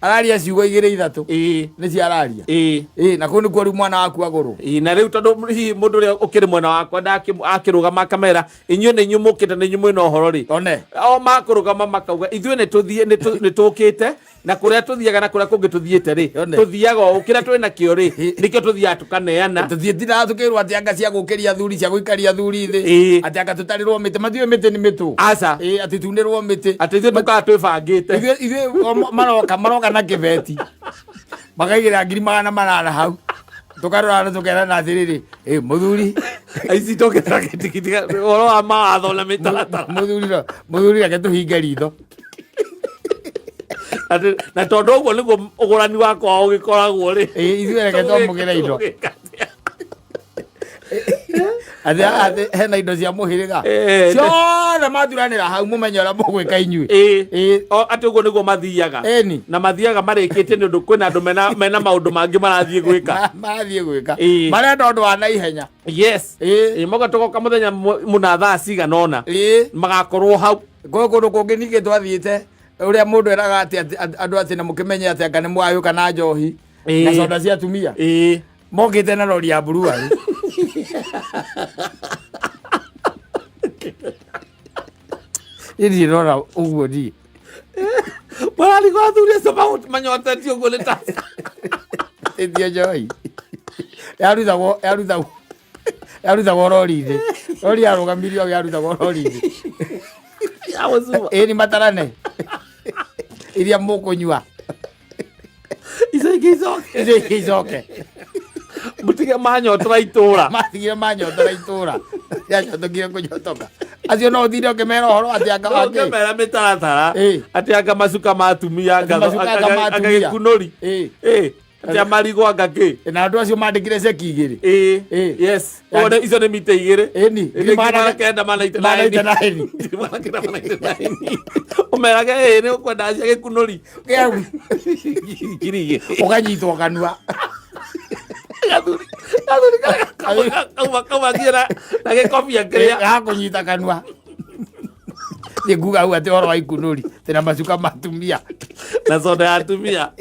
araria ciugo igĩrĩ ithatũ. Ĩĩ. Nĩcio araria. Ĩĩ. Ĩĩ na kũu nĩkuo rĩu mwana waku agũrwo. Ĩĩ, na rĩu tondũ hihi mũndũ ũrĩa ũkĩrĩ mwena wakwa akĩrũgama akamera inyuĩ nĩ inyuĩ mũkĩte nĩ inyuĩ mwĩna ũhoro rĩ. One. O makũrũgama makauga ithuĩ nĩ tũthiĩ nĩ tũkĩte na kũrĩa tũthiaga na kũrĩa kũngĩ tũthiĩte rĩ One. tũthiaga o kĩrĩa twĩ nakĩo rĩ nĩkĩo tũthiaga tũkaneana. Tũthiĩtindaga tũkĩrwo atĩ anga cia gũkĩria athuri cia gũikaria athuri thĩ. Ĩĩ. Atĩ anga tũtarĩrwo mĩtĩ matiũĩ mĩtĩ nĩ mĩtũ. Aca. Ĩĩ atĩ tunĩrwo mĩtĩ. Atĩ ithuĩ tũkaga twĩbangĩte. Ithuĩ o maroka na kĩbeti. Makaigĩrĩra 800,000 hau. Tũkarora na tũkerana atĩrĩrĩ, ĩ mũthuri. Aici tũkĩra gĩtigitiga ũhoro wa mawatho na mĩtaratara. Mũthuri reke tũhinge ritho. Atĩ, na tondũ ũguo nĩguo ũgũrani wakwa ũgĩkoragwo rĩ. Ĩĩ, ithuĩ reke twamũkĩre indo. Atĩ atĩ hena indo cia mũhĩrĩga. Ciothe mathuranĩra hau mũmenye ũrĩa mũgwĩka inyuĩ. Ĩĩ. O atĩ ũguo nĩguo mathiaga. Ĩni. Na mathiaga marĩkĩtie nĩ ũndũ kwĩna andũ mena maũndũ mangĩ marathiĩ gwĩka. Marathiĩ gwĩka. Marenda ũndũ wa naihenya. Yes. Ĩĩ. Ĩĩ, moka tũgoka mũthenya mũna thaa cigana ũna. Ĩĩ. Magakorwo hau. Kwĩ kũndũ kũngĩ ningĩ twathiĩte ũrĩa mũndũ eraga atĩ andũ atĩ na mũkĩmenye atĩ anga nĩ mwagĩũka na njohi na soda cia atumia. Ĩĩ. Mokĩte na rori ya brewery. Niĩ ndirĩ ndona ũguo niĩ. Mararigwo athuri acio manyotetio ũguo nĩ ta Ĩtio njohi. Yarutagwo yarutagwo yarutagwo rori-inĩ. Rori yarũgamirio yarutagwo rori-inĩ. Ya gũcuma. Ĩĩ nĩ matarane. Iria mũkũnyua. Icio ingĩ icoke. Icio ingĩ icoke. Mũtige manyotora itũra. Matigire manyotora itũra. Yanyotokire kũnyotoka. Acio no ũthire ũkĩmera ũhoro atĩ anga wake. Ũkĩmera mĩtaratara. Ĩĩ. Atĩ anga macuka ma atumia anga Atĩ macuka anga ma anga atumia. gĩkunũri. Ĩĩ. Ĩĩ. Atĩ amarigũ anga kĩ. Na andũ acio mandĩkire ceki igĩrĩ. Ĩĩ. Ĩĩ. Yes. Ũguo icio nĩ mita igĩrĩ. Ĩni. Ngiri magana kenda mana Mana 89. Ngiri magana kenda mana 89. Ũmerage ĩĩ nĩ ũkwenda cia gĩkunũri. Ngiri igĩrĩ. Ũkanyitwo kanua. Gathuri. Gathuri karĩa kauma kauma nginya na gĩkobia kĩrĩa. Gakũnyita kanua. Nĩ nguga hau atĩ ũhoro wa ikunũri tena macuka ma atumia. Na soda ya atumia.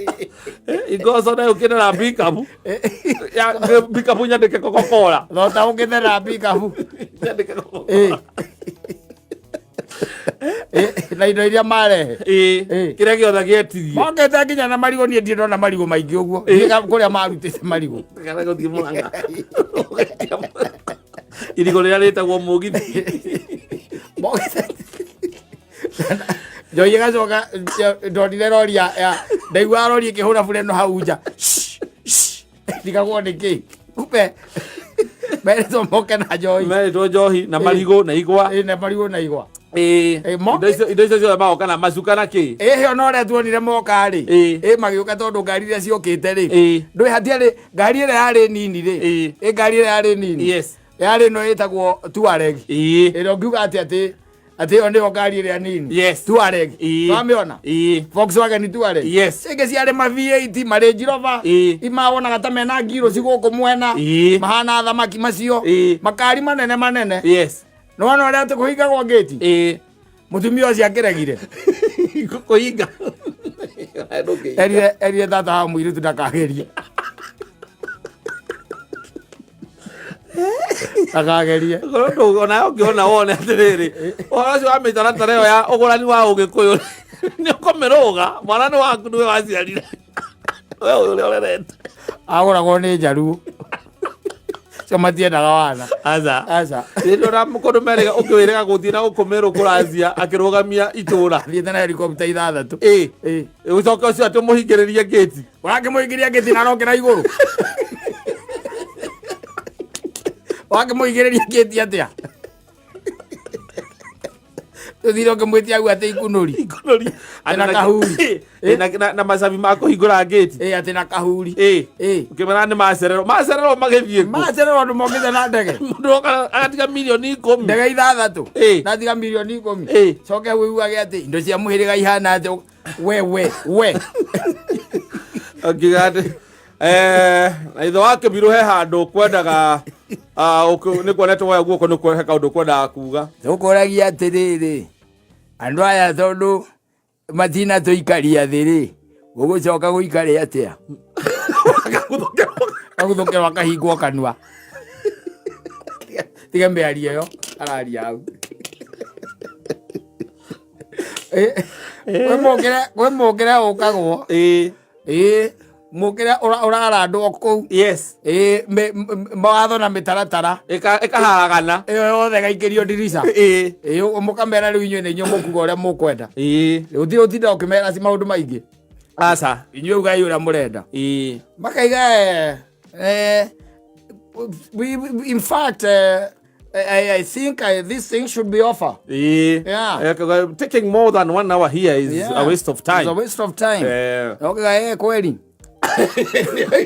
Ingo soda yũkĩte na pikabu. Ya pikabu nyandĩke Coca-Cola. Thota ũkĩte na pikabu. Nyandĩke Coca-Cola. Na indo iria marehe. Ĩĩ. Kĩrĩa gĩothe gĩetirie. Mokĩte nginya na marigũ niĩ ndirĩ ndona marigũ maingĩ ũguo. Ĩĩ. Kũrĩa marutĩte marigũ. Kana gũthiĩ Mũrang'a. Irigũ rĩrĩa rĩtagwo mũgithi. Mokĩte njohi ĩgacoka ndonire rori ya ndaiguaga rori ĩkĩhũra bureno hau nja. Ndigagwo nĩ kĩ. Kumbe merĩtwo moke na njohi. Merĩtwo njohi na marigũ na igwa. Ĩĩ, na marigũ na igwa. Ĩĩ. Ĩĩ, moke. Indo icio ciothe magoka na macuka na kĩ. Ĩĩ ona ũrĩa tuonire moka rĩ. Ĩĩ. Ĩĩ magĩũka tondũ ngari iria ciokĩte rĩ. Ĩĩ. Ndũĩ hatiarĩ ngari ĩrĩa yarĩ nini rĩ. Ĩĩ. Ĩ ngari ĩrĩa yarĩ nini. Yes. Yarĩ ĩno ĩtagwo Tuareg. Ĩĩ. Ĩrĩa ũngiuga atĩ atĩ atĩ ĩyo nĩyo ngari ĩrĩa nini. Yes. Tuareg. Ĩĩ. Wamĩona? Ĩĩ. Volkswagen Tuareg. Yes. Cingĩ ciarĩ ma V8 ma Range Rover. Ĩĩ. Imawonaga ta mena ngiro ci gũkũ mwena. Ĩĩ. Mahana thamaki macio. Ĩĩ. Makari manene manene. Yes. Nĩwona ũrĩa atĩ kũhingagwo ngĩti? Ĩĩ. Mũtumia ũcio akĩregire. Kũhinga. Erire erire tata wa mũirĩtu ndakagerie. Ndakagerie. Korwo ndũ ona ũngĩona wone atĩrĩrĩ ũhoro ũcio wa mĩtaratara ĩyo ya ũgũrani wa ũgĩkũyũ nĩ ũkũmĩrũga mwana nĩ waku nĩwe waciarire we ũyũ ũrĩa ũrerete Agũragwo nĩ njaruo. Cio matiendaga wana. aca Aca. ndona kũndũ merĩga ũkĩwĩrĩga gũthiĩ na gũkũ Meru kũracia akĩrũgamia itũra Thiĩte na helicopter ithathatũ. ĩ Ĩ. ũcoke ũcio atĩ ũmũhingĩrĩrie ngĩti Ũrakĩmũingĩria ngĩti na arokĩra igũrũ. Wakĩmũingĩrĩria ngĩti atĩa? Tũthire ũkĩmwĩtia hau atĩ ikunũri. Ikunũri. Na kahuri. Na macabi ma kũhingũra ngĩti. Ĩ atĩ na kahuri. Ĩ. Ĩ. Ũkĩmera nĩ macererwo. Macererwo magĩthiĩ kũ? Macererwo andũ mokĩte na ndege. Mũndũ oka agatiga mirioni 10. Ndege ithathatũ. Ĩ. Na atiga mirioni 10. Ĩ. Coke wĩiguage atĩ indo cia mũhĩrĩga ihana atĩ we we we. Akiuga atĩ na ithe wa Kĩbirũ he handũ kwendaga nĩ kuonete woya guoko nĩ he kaũndũ kwendaga kuga. Tũkũragia atĩrĩrĩ, andũ aya tondũ matina tũikaria thĩ rĩ, gũgũcoka gũikare atĩa? Gaguthũkĩrwo akahingwo kanua. Tiga mĩario ĩyo araria hau. Kwĩ mũkĩre ũkagwo. Ĩĩ. Ĩĩ, mũkĩre ũrarandwo kũu. Yes. Ĩĩ, mawatho na mĩtaratara. Ĩkaharagana. Ĩyo yothe ĩgaikĩrio ndirica. Ĩĩ. Ĩĩ, mũkamera rĩu inyuĩ nĩ inyuĩ mũkuga ũrĩa mũkwenda. Ĩĩ. Gũtirĩ ũtinda ũkĩmera ci maũndũ maingĩ. Aca. Inyuĩ ugai ũrĩa mũrenda. Ĩĩ. Makaiga in fact I think this thing should be offer. Ĩĩ. Yeah. Taking more than 1 hour here is Yeah. a waste of time. It's a waste of time. Okay, kweli.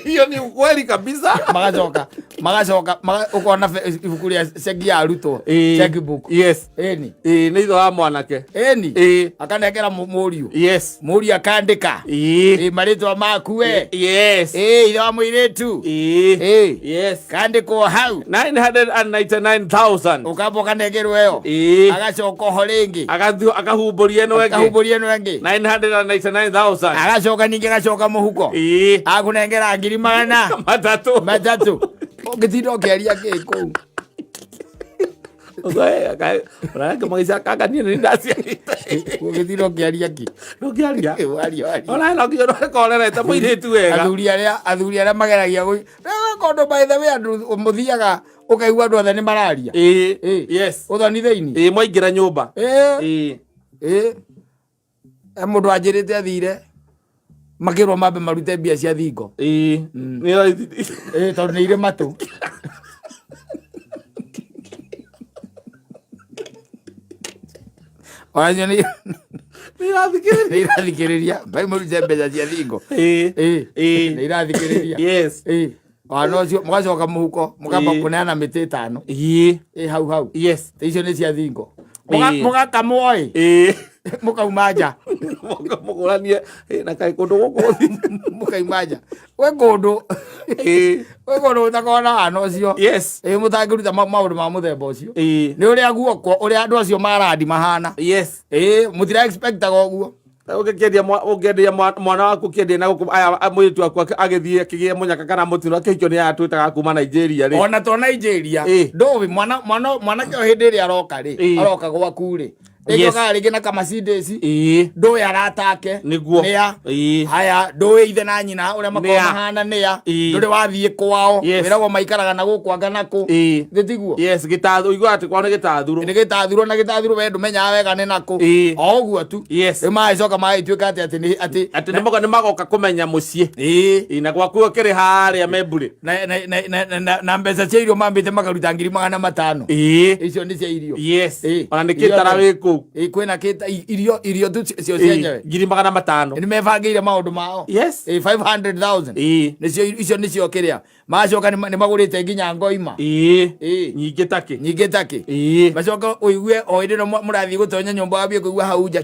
Hiyo ni ukweli kabisa. Magacoka magacoka ũkona ibuku rĩa ceki ya arutwo, checkbook. Ĩni. Ĩĩ, nĩ ithe wa mwanake. Ĩni. Akanengera mũriũ. Mũriũ akandĩka. Ĩ, marĩtwa maku we. Ĩ, ithe wa mũirĩtu. Ĩ. Kandĩkwo hau. 999,000. Ũkamba ũkanengerwo ĩyo. Agacoka oho rĩngĩ. Agathiĩ akahumbũria ĩno ĩngĩ. Akahumbũria ĩno ĩngĩ. 999,000. Agacoka ningĩ agacoka mũhuko. Akũnengera ngiri magana 300. 300. Ũngĩtinda ũkĩaria kĩ kũu? Ũrangĩ niĩ nĩ ndaciarĩte. Ũngĩtinda ũkĩaria kĩ? Ndũngĩaria. Waria, waria. Ona no nginya ũrorete mũirĩtu wega. Athuri arĩa mageragia kũndũ, by the way, andũ mũthiaga ũkaigua andũ othe nĩ mararia. Ũthoni thĩinĩ. Ĩĩ, mwaingĩra nyũmba. Ĩĩ. He mũndũ anjĩrĩte athire makĩrwo mambe marute mbia cia thingo. Nĩ raithi. Ĩĩ, tondũ nĩ irĩ matũ. Onacio nĩ Nĩ irathikĩrĩria. Nĩ irathikĩrĩria, mbai mũrute mbeca cia thingo. Ĩĩ, nĩ irathikĩrĩria. Ĩĩ, wana ũcio mũgacoka mũhuko mũkamba kũneana mĩtĩ 5. Ĩ, hau hau. Icio nĩ cia thingo. Mũgakamwo ĩ. Mũkauma nja. Mũgũranie na kaĩ kũndũ gũkũ gũthiĩ. Mũkauma nja gwĩ kũndũ, gwĩ kũndũ gũtakoragwo na wana ũcio. Ĩ, mũtangĩruta maũndũ ma mũthemba ũcio. Nĩ ũrĩa guoko ũrĩa andũ acio marandi mahana. Ĩ, mũtira expectaga ũguo. Ũngĩendia mwana waku, ũkĩendia na gũkũ aya mũirĩtu waku agĩthiĩ akĩgĩe mũnyaka kana mũtino akĩhikio nĩ aya twĩtaga kuma Nigeria rĩ. Ona to Nigeria. Ndũĩ mwana mwana mwanake o hĩndĩ ĩrĩa aroka rĩ, aroka gwaku rĩ, rĩngĩ okaga rĩngĩ na kaMercedes. Ndũĩ aratake nĩa. Haya, ndũĩ ithe na nyina ũrĩa makoragwo Nĩa. mahana nĩa. Ndũrĩ wathiĩ kwao. Wĩragwo maikaraga na gũkũ anga na kũ. Thĩ tiguo? Yes, gĩtathuro, ũiguaga atĩ kwao nĩ gĩtathuro. Nĩ gĩtathuro, na gĩtathuro we ndũmenyaga wega nĩ nakũ. O ũguo tu. Rĩu magĩcoka magĩtuĩka atĩ atĩ nĩ atĩ Atĩ nĩ magoka kũmenya mũciĩ. Ĩĩ, na gwaku ũkĩrĩ harĩa Membure. Na mbeca cia irio mambĩte makaruta ngiri 500. Icio nĩ cia irio. Ona nĩ kĩtara wĩ kũu. Ĩĩ, kwĩna kĩta irio, irio tu cio cienyewe. Ngiri 500. Nĩ mebangĩire maũndũ mao. Ĩĩ, 500,000. Nĩcio icio, nĩcio kĩrĩa macoka nĩ magũrĩte nginya ngoima. Nyingĩ takĩ. Nyingĩ takĩ. Macoka ũigue o hĩndĩ ĩno mũrathiĩ gũtonya nyũmba, wambie kũigua hau nja.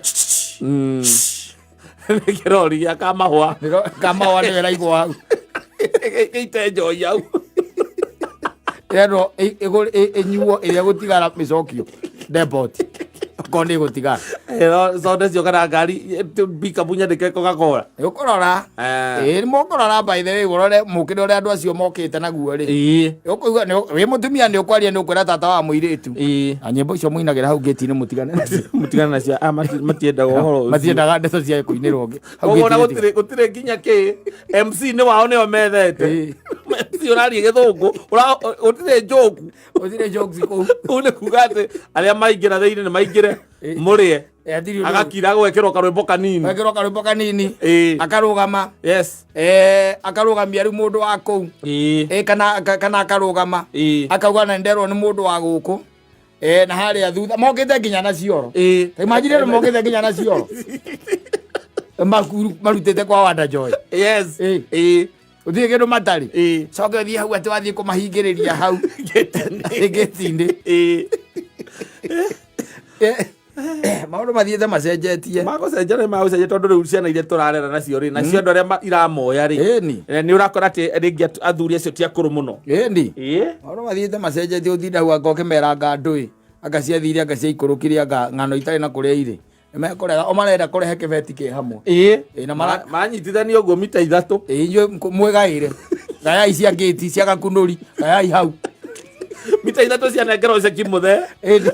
Nĩ kĩrori gĩa kamahũa. Kamahũa nĩyo ĩraigwo hau. Gĩite njohi hau. Ĩrendwo ĩnyuo, ĩrĩa gũtigara mĩcokio depot okorwo nĩ ĩgũtigara. Soda cio kana ngari pickup nyandĩke Coca-Cola. Nĩ ũkũrora. Ĩĩ, nĩ mũkũrora, by the way, ũrore mũkĩre ũrĩa andũ acio mokĩte naguo rĩ. Ũkũigua wĩ mũtumia nĩ ũkwaria, nĩ ũkwĩra tata wa mũirĩtu. Na nyĩmbo icio mũinagĩra hau ngĩti-inĩ mũtigane nacio. Mũtigane nacio. Ah, matiendaga ũhoro ũcio. Matiendaga ndeto cia kũinĩrwo hau Koguo ona ngĩti-inĩ. gũtirĩ nginya kĩ MC nĩ wao nĩo methete. MC ũraria gĩthũngũ, gũtirĩ joke. Gũtirĩ jokes kũu. Ũũ nĩ kuga atĩ arĩa maingĩra thĩinĩ nĩ maingĩre mũrĩe. Hatirĩ ũndũ. Agakira gwekĩrwo karwĩmbo kanini. Gwekĩrwo karwĩmbo kanini. Akarũgama. Akarũgamia rĩu mũndũ wa kũu. Kana akarũgama. Akauga na nderwo nĩ mũndũ wa gũkũ. Na harĩa thutha mokĩte nginya na cioro. Ta imagine andũ mokĩte nginya na cioro. Marutĩte kwa Wanda Joy. Ũthiĩ kĩndũ matarĩ. Coke ũthiĩ hau atĩ wathiĩ kũmahingĩrĩria hau gĩti-inĩ. Maũndũ mathiĩte macenjetie. Magũcenjia nĩ magũcenjia, tondũ rĩu ciana iria tũrarera nacio rĩ, nacio andũ arĩa iramoya rĩ, nĩ ũrakora atĩ rĩngĩ athuri acio ti akũrũ mũno. Ĩni. Maũndũ mathiĩte macenjetie, ũtinda hau anga ũkĩmeranga ndũĩ anga ciathire, anga ciaikũrũkire, anga ng'ano itarĩ na kũrĩa irĩ, nĩmekũrega o marenda kũrehe kĩbeti kĩ hamwe. Ĩĩ, na Manyitithania ũguo mita 3. Ĩĩ, inyuĩ mwĩgaĩre, gayai cia ngĩti cia gakunũri, gayai hau. Mita 3 cianengerwo ceki mũthee,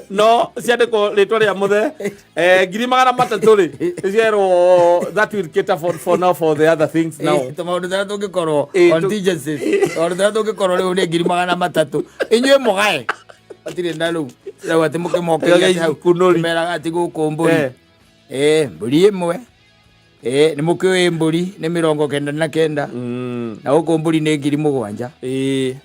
no ciandĩkwo rĩtwa rĩa mũthee, 300,000 rĩ, nĩcierwo that will cater for now, for the other things now. Ĩĩ, tũmaũndũ tũrĩa tũngĩkorwo contingencies, tũmaũndũ tũrĩa tũngĩkorwo rĩu nĩ 300,000, inyuĩ mũgae, hatirĩ na rĩu rĩu atĩ mũkĩmokeria atĩ hau Kunũri. meraga atĩ gũkũ mbũri, mbũri ĩmwe, nĩ mũkĩũĩ mbũri nĩ 99, na gũkũ mbũri nĩ 7,000.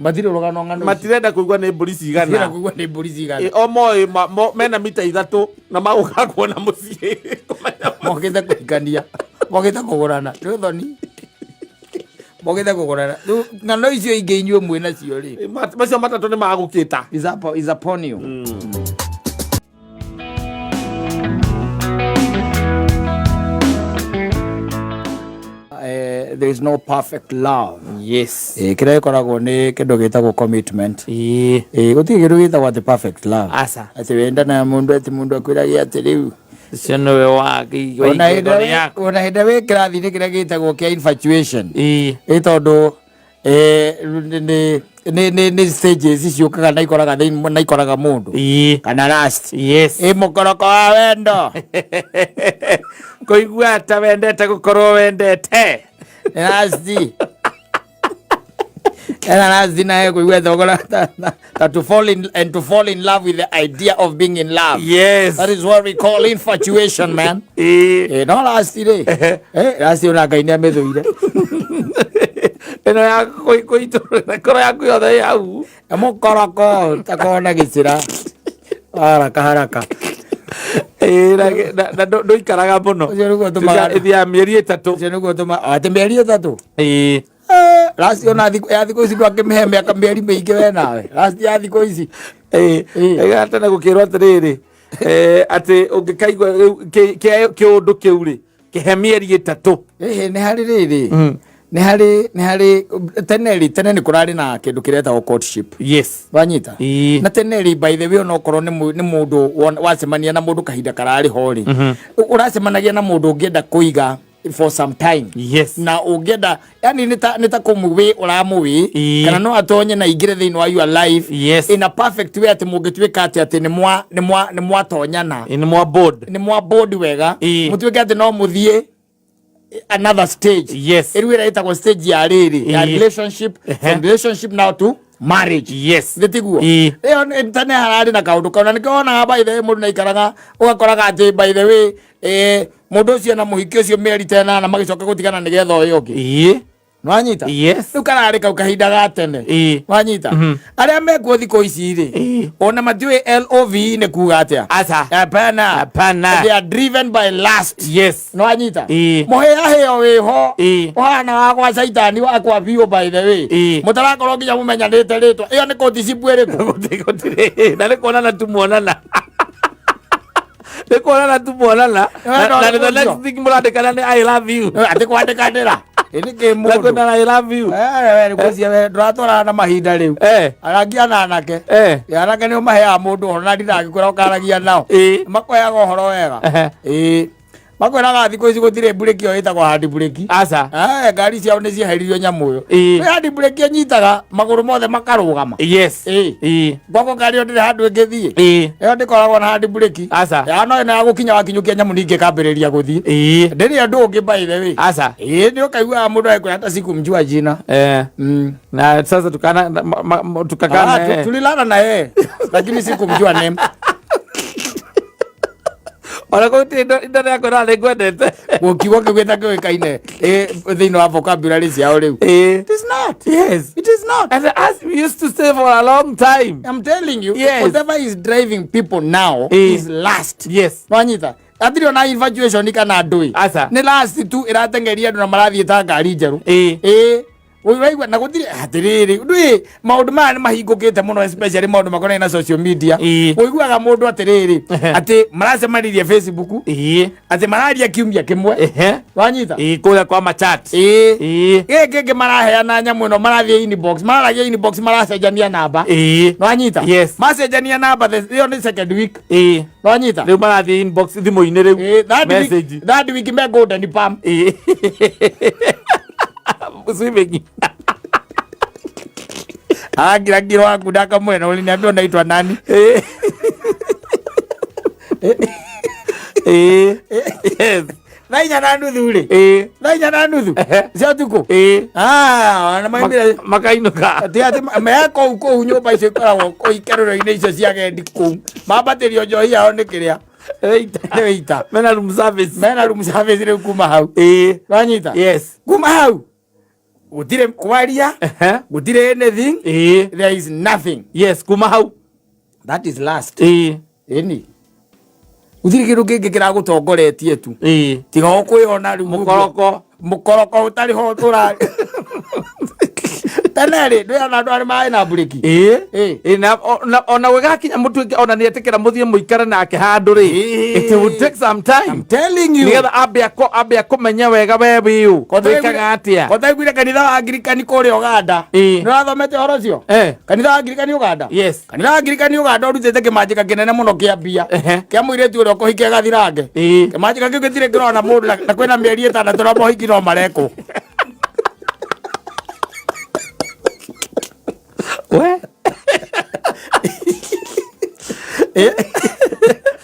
Matirĩ rũgano ng'ano ici. Matirenda kũigua nĩ mbũri Matirenda cigana. kũigua nĩ mbũri cigana. O moĩ mena mita 3 na magũka kuona mũciĩ. Mokĩte kũhikania, mokĩte kũgũrana, nĩ ũthoni. Mokĩte kũgũrana. Rĩu ng'ano icio ingĩ inyuĩ mwĩ nacio rĩ. Macio matatũ nĩ magũkĩta. Is upon you. There is no perfect love. Yes. Kĩrĩa gĩkoragwo nĩ kĩndũ gĩtagwo commitment. Ĩĩ. Gũtirĩ kĩndũ gĩtagwo atĩ perfect love. Aca. Atĩ wendana na mũndũ atĩ mũndũ akwĩrage atĩ rĩu Ũcio nĩwe wa ona igũrũ hĩndĩ yaku. ona hĩndĩ wĩ kĩrathi-inĩ kĩrĩa gĩtagwo kĩa infatuation. Ĩĩ. Ĩ tondũ nĩ stages ciũkaga na ikoraga thĩinĩ na ikoraga mũndũ Ĩĩ. kana last. Yes. Ĩ mũkoroko wa wendo. Kũigua ta wendete gũkorwo wendete. Last. Ena last naye kũigua thogora ta to fall in and to fall in love with the idea of being in love. Yes. That is what we call infatuation, man. Ĩĩ. No last rĩ. Last ona Ngai nĩ amĩthũire. Ĩno ya kũitũrũra ngoro yaku yothe ĩ hau. Mũkoroko ũtakoragwo na gĩcĩra. Haraka haraka. Ĩĩ, na ndũikaraga mũno. Ũcio nĩguo ũtũmaga Ĩthiaga mĩeri 3. Ũcio nĩguo ũtũmaga atĩ mĩeri 3. Ĩĩ. Last ona ya thikũ ici ndwakĩmĩhe mĩaka mĩeri mĩingĩ we nawe. Last ya thikũ ici. Ĩĩ. Ĩĩ. Ĩĩ, tene gũkĩrwo atĩrĩrĩ, atĩ ũngĩkaigua rĩu kĩũndũ kĩu rĩ, kĩhe mĩeri 3. Ĩhĩ, nĩ harĩ rĩrĩ. Nĩ harĩ, nĩ harĩ, tene rĩ, tene nĩ kũrarĩ na kĩndũ kĩretagwo courtship. Yes. Wanyita? Ĩĩ. Na tene rĩ, by the way, onokorwo nĩ mũndũ wacemania na mũndũ kahinda kararĩ ho rĩ, ũracemanagia na mũndũ ũngĩenda kũiga for some time. Yes. Na ũngĩenda, yani nĩ ta kũmũwĩ ũramũwĩ, Ĩĩ. kana no atonye na ingĩre thĩinĩ wa your life. Yes. In a perfect way atĩ mũngĩtuĩka atĩ nĩ mwatonyana. Ĩĩ, nĩ mwa board. Nĩ mwa board wega. Ĩĩ. Mũtuĩke atĩ no mũthiĩ another stage. Yes. Ĩrĩa ĩrĩa ĩtagwo stage ya rĩrĩ, ya Ĩĩ. relationship, from relationship now to marriage. Yes. Nĩ tiguo? Ĩĩ. Ĩyo nĩ tene hararĩ na kaũndũ kau, na nĩkĩo wonaga by the way mũndũ nĩaikaraga, ũgakoraga atĩ by the way, mũndũ ũcio na mũhiki ũcio mĩeri ta ĩnana magĩcoka gũtigana nĩgetha ũyũ ũngĩ. Ĩĩ. Nĩwanyita? Yes. Rĩu kararĩ kau kahinda ga tene. Ĩĩ. Wanyita? Arĩa mekuo thikũ ici rĩ, Ĩĩ. ona matiũĩ LOVE nĩ kuga atĩa. Aca. Hapana. Hapana. They are driven by lust. Yes. Nĩwanyita? Ĩĩ. Mũhĩahĩo wĩho. Ĩĩ. Ũhana wa gwa caitani wa kwa biũ by the way. Ĩĩ. Mũtarakorwo nginya mũmenyanĩte rĩtwa. Ĩyo nĩ courtship ĩrĩkũ? Gũtirĩ. Na nĩ kuonana tu muonana. Nĩ kuonana tu muonana. Nĩ Na the wendo next thing mũrandĩkana nĩ I love you. Atĩ kwandĩkanĩra. Ĩ nĩ kĩ Na mũndũ. kwĩrana I love you. We ngwĩciria we ndũratwarana na mahinda rĩu. Arangia na anake. Anake nĩo maheaga mũndũ ũhoro na ndindangĩkwĩra ũkaragia nao. Ĩĩ. Makũheaga ũhoro wega. Ĩĩ. Makwĩraga thikũ ici gũtirĩ mburĩki ĩyo ĩtagwo hand brake. Aca. Ngari ciao nĩ cieheririo nyamũ ĩyo. Ĩĩ. Kwĩ hand brake ĩnyitaga magũrũ mothe makarũgama. Yes. Ĩĩ. Ĩĩ. Gwakwa ngari ĩyo ndĩrĩ handũ ĩngĩthiĩ. Ĩĩ. Ĩyo ndĩkoragwo na hand brake. Aca. Ya no ĩno ya gũkinya wakinyũkia nyamũ ningĩ ĩkambĩrĩria gũthiĩ. Ĩĩ. Ndĩrĩ ũndũ ũngĩ by the way. Aca. Ĩĩ nĩ ũkaiguaga mũndũ agĩkwĩra hata sikumjua jina. Na sasa tukana tukakaa na yeye. Tulilala na yeye lakini sikumjua name. Ona kũu ti indo rĩa kwĩra nĩ ngwendete. Gũkiugo kĩu gĩtakĩũĩkaine thĩinĩ wa vocabulary ciao rĩu. Ĩĩ. It is not. Yes. It is not. And as we used to say for a long time. I'm telling you, Yes. whatever is driving people now is lust. Yes. Nwanyita? Hatirĩ ona infatuation kana ndũĩ. Aca. Nĩ lust tu ĩratengeria andũ na marathiĩ ta ngari njerũ. Ĩĩ. Ĩĩ. Ũraigua na gũtirĩ atĩrĩrĩ ndũĩ maũndũ maya nĩ mahingũkĩte mũno especially maũndũ makonainie na social media. Ĩĩ. Ũiguaga mũndũ atĩrĩrĩ atĩ maracemanirie Facebook Ĩĩ. atĩ mararia kiumia kĩmwe. Ehe. Wanyita? Ĩĩ kũrĩa kwa machat. Ĩĩ. Ĩĩ. Gĩkĩ kĩngĩ maraheana nyamũ ĩno marathiĩ inbox mararagia inbox maracenjania namba. Ĩĩ. Nwanyita? Yes. Macenjania namba ĩyo nĩ second week. Ĩĩ. Nwanyita? Rĩu marathiĩ inbox thimũ-inĩ rĩu. Ĩĩ, third week, Message. third week me golden palm. Ĩĩ. Swimming. Agira ngiro waku ndakamwena uliniambia unaitwa nani? Ĩĩ. Ĩĩ. Yes. Thaa inya na nuthu rĩ. Ĩĩ. Thaa inya na nuthu cia ũtukũ. Ĩĩ. Ah, na maimire Makainũka. atĩ atĩ me kũu kũu nyũmba icio ikoragwo kũu ikerũro-inĩ icio cia agendi kũu. Mambatĩrio njohi yao nĩ kĩrĩa? Waiter. Nĩ waiter. Mena room service. Mena room service rĩu kuma hau. Ĩĩ. Wanyita? Yes. Kuma hau gũtirĩ kwaria, gũtirĩ anything. Ĩĩ. There is nothing. Yes, kuma hau. That is last. Ĩĩ. Ĩni. Gũtirĩ kĩndũ kĩngĩ kĩragũtongoretie tu. Ĩĩ. Tiga o kwĩona rĩu. Mũkoroko. Mũkoroko ũtarĩ ho ũra. Tene rĩ, ndwĩra andũ arĩa marĩ na mburĩki. Ĩĩ. Ĩĩ. Ĩĩ, na ona gwĩgakinya mũtuĩke ona nĩ etĩkĩra mũthiĩ mũikare nake handũ rĩ, it will take some time. I'm telling you. Nĩgetha ambe akũmenye wega we wĩũ, wĩkaga atĩa. Kotaiguire kanitha wa Angirikani kũrĩa Ũganda. Ĩĩ. Nĩ ũrathomete ũhoro ũcio? Eh. Kanitha wa Angirikani Ũganda? Yes. Kanitha wa Angirikani Ũganda ũrutĩte kĩmanjĩka kĩnene mũno kĩa mbia. Kĩa mũirĩtu ũrĩa ũkũhikia gathirange. Ĩĩ. Kĩmanjĩka kĩu gĩtirĩ kĩrona mũndũ na kwĩna mĩeri 6 na mohiki no marekwo. We.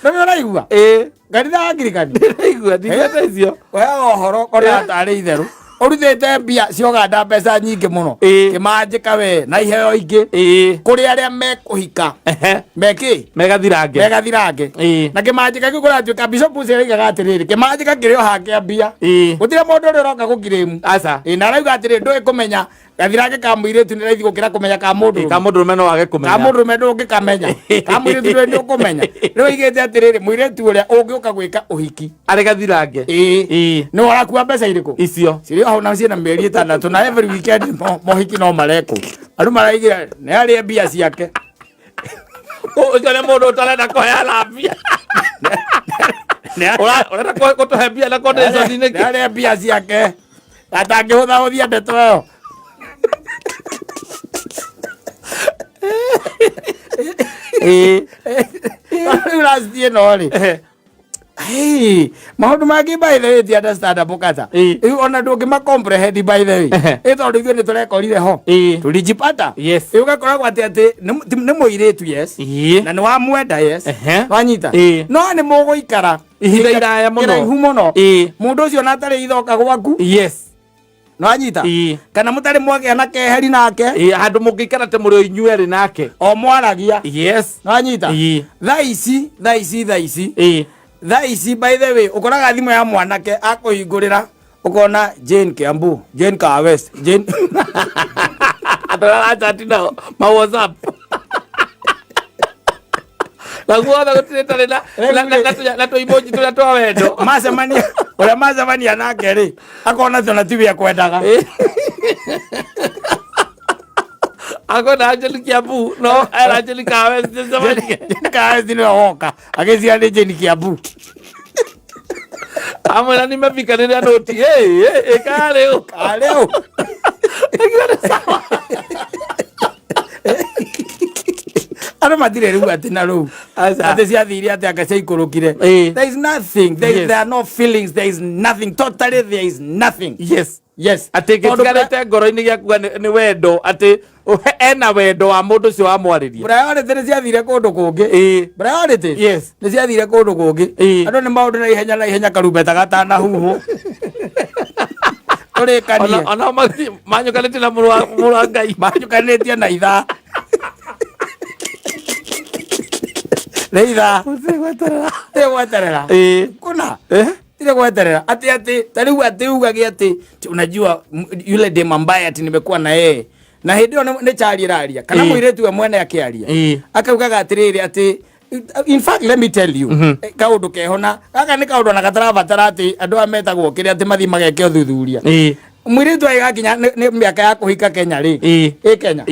Nĩ ũraigua? Ĩĩ. Kanitha wa Angirikani. Ndĩraigua ndingĩenda icio. Ũheaga ũhoro ona tarĩ itherũ. Ũrutĩte mbia cia Ũganda mbeca nyingĩ mũno. Ĩĩ. Kĩmanjĩka we na iheo ingĩ. Ĩĩ. Kũrĩ arĩa mekũhika. Ehe. Mekĩ? Megathirange. Megathirange. Ĩĩ. Na kĩmanjĩka kĩu kũratuĩka bishop ũcio oigaga atĩrĩrĩ, kĩmanjĩka kĩrĩ o hakĩa mbia. Ĩĩ. Gũtirĩ mũndũ ũrĩa ũroka gũkirĩmu. Aca. Ĩĩ, na arauga atĩrĩrĩ, ndũĩ kũmenya gathirange ka mũirĩtu nĩ raithi gũkĩra kũmenya ka mũndũ Ka mũndũ rũme no age kũmenya. Ka mũndũ rũme ndũngĩkamenya, ka mũirĩtu ndũĩ nĩ ũkũmenya. Rĩu oigĩte atĩrĩrĩ, mũirĩtu ũrĩa ũngĩũka gwĩka ũhiki arĩ gathirange, ĩĩ, Ĩĩ. nĩ ũrakua mbeca irĩkũ? Icio. Cirĩ o hau na ciĩna mĩeri 6 na every weekend mohiki no marekwo. Andũ maraigĩra nĩ arĩe mbia ciake. Ũcio nĩ mũndũ ũtarenda kũheana mbia. Ũrenda gũtũhe mbia na condition Nĩ nĩkĩ? arĩe mbia ciake atangĩhũthahũthia ndeto ĩyo. Ĩĩ. Rĩu last ĩno rĩ, hey, maũndũ mangĩ by the way ti understandable kata. Ĩĩ. Rĩu ona ndũngĩma comprehend by the way. Ĩ tondũ ithuĩ nĩ tũrekorire ho, tũlijipata. Ĩ ũgakoragwo atĩ nĩ mũirĩtu, yes, na nĩ wamwenda, yes, wanyita, no nĩ mũgũikara ihinda iraya mũno. Kĩraihu mũno. Mũndũ ũcio na atarĩ ithoka gwaku. Nwanyita? Ĩĩ. Kana mũtarĩ mwagĩa na keheri nake. Ĩĩ, handũ mũngĩikara te mũrĩ o inyuerĩ nake. O mwaragia. Nwanyita? Ĩĩ. Thaa ici, thaa ici, thaa ici, thaa ici, by the way, ũkoraga thimũ ya mwanake akũhingũrĩra ũkona Jane Kiambu, Jane Kahawa West, Jane. Andũ arĩa arachati nao ma WhatsApp na guothe gũtirĩ tarĩ na tũimoji tũrĩa twa wendo. Macemania ũrĩa macemania nake rĩ, akona tona tiwe akwendaga. Akona Angelique Kiambu no era Angelique Kahawa West. Jane Kahawa West nĩwe woka agĩciara nĩ Jane Kiambu. Amwĩra nimefika rĩrĩa noti ĩkarĩu. Karĩu. Sawa. Andũ matirĩ rĩu atĩ na rĩu Aca. atĩ ciathire atĩ anga ciaikũrũkire. There is nothing there, there are no feelings, there is nothing, totally there is nothing. Yes. Atĩ Tondũ gĩtigarĩte ngoro-inĩ gĩakuga nĩ wendo, atĩ ena wendo wa mũndũ ũcio wamwarĩria. Priority nĩ ciathire kũndũ kũngĩ. Priority nĩ ciathire kũndũ kũngĩ. Andũ nĩ maũndũ na ihenya na ihenya, karumbeta gatanahuhwo tũrĩkanie. Ona manyũkanĩtie na mũrũ wa Ngai. Manyũkanĩtie na ithaa nĩ ithaa. Tirĩ gweterera. Kuna tirĩ gweterera atĩ ta rĩu atĩ ugage atĩ unajua yule dem ambaye ati nimekuwa na yeye, na hĩndĩ ĩyo nĩ chari ĩraria kana mũirĩtu we mwene akĩaria, akaugaga atĩrĩrĩ atĩ in fact, let me tell you, kaũndũ keho na gaka nĩ kaũndũ ona gatarabatara atĩ andũ aya metagwo kĩrĩa atĩ mathiĩ mageke ũthuthuria. Mũirĩtu agĩgakinya nĩ mĩaka ya kũhika Kenya rĩ, ĩ Kenya,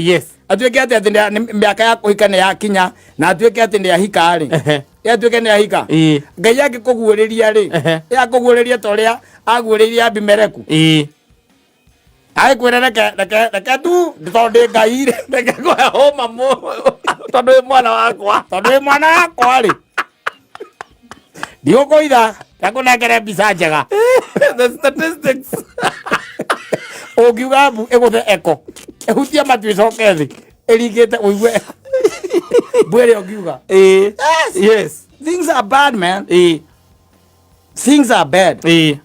atuĩke atĩ nĩ mĩaka ya kũhika nĩ yakinya na atuĩke atĩ nĩ ahika rĩ, ĩ atuĩke nĩ ahika, Ngai angĩkũguũrĩria rĩ, ĩ akũguũrĩria ta ũrĩa aguũrĩirie Abimeleku, agĩkwĩra reke reke reke tu tondũ ndĩ Ngai rĩ. Reke kũhe hũma tondũ wĩ mwana wakwa. Tondũ wĩ mwana wakwa rĩ, ndigũkũitha, ngakũnengere mbica njega. The statistics. Ũngiuga mbu ĩgũthe eko ĩhutie matu ĩcoke thĩ ĩringĩte ũigue mbu ĩrĩa ũngiuga. Yes. Things are bad, man. Things are bad. Thĩ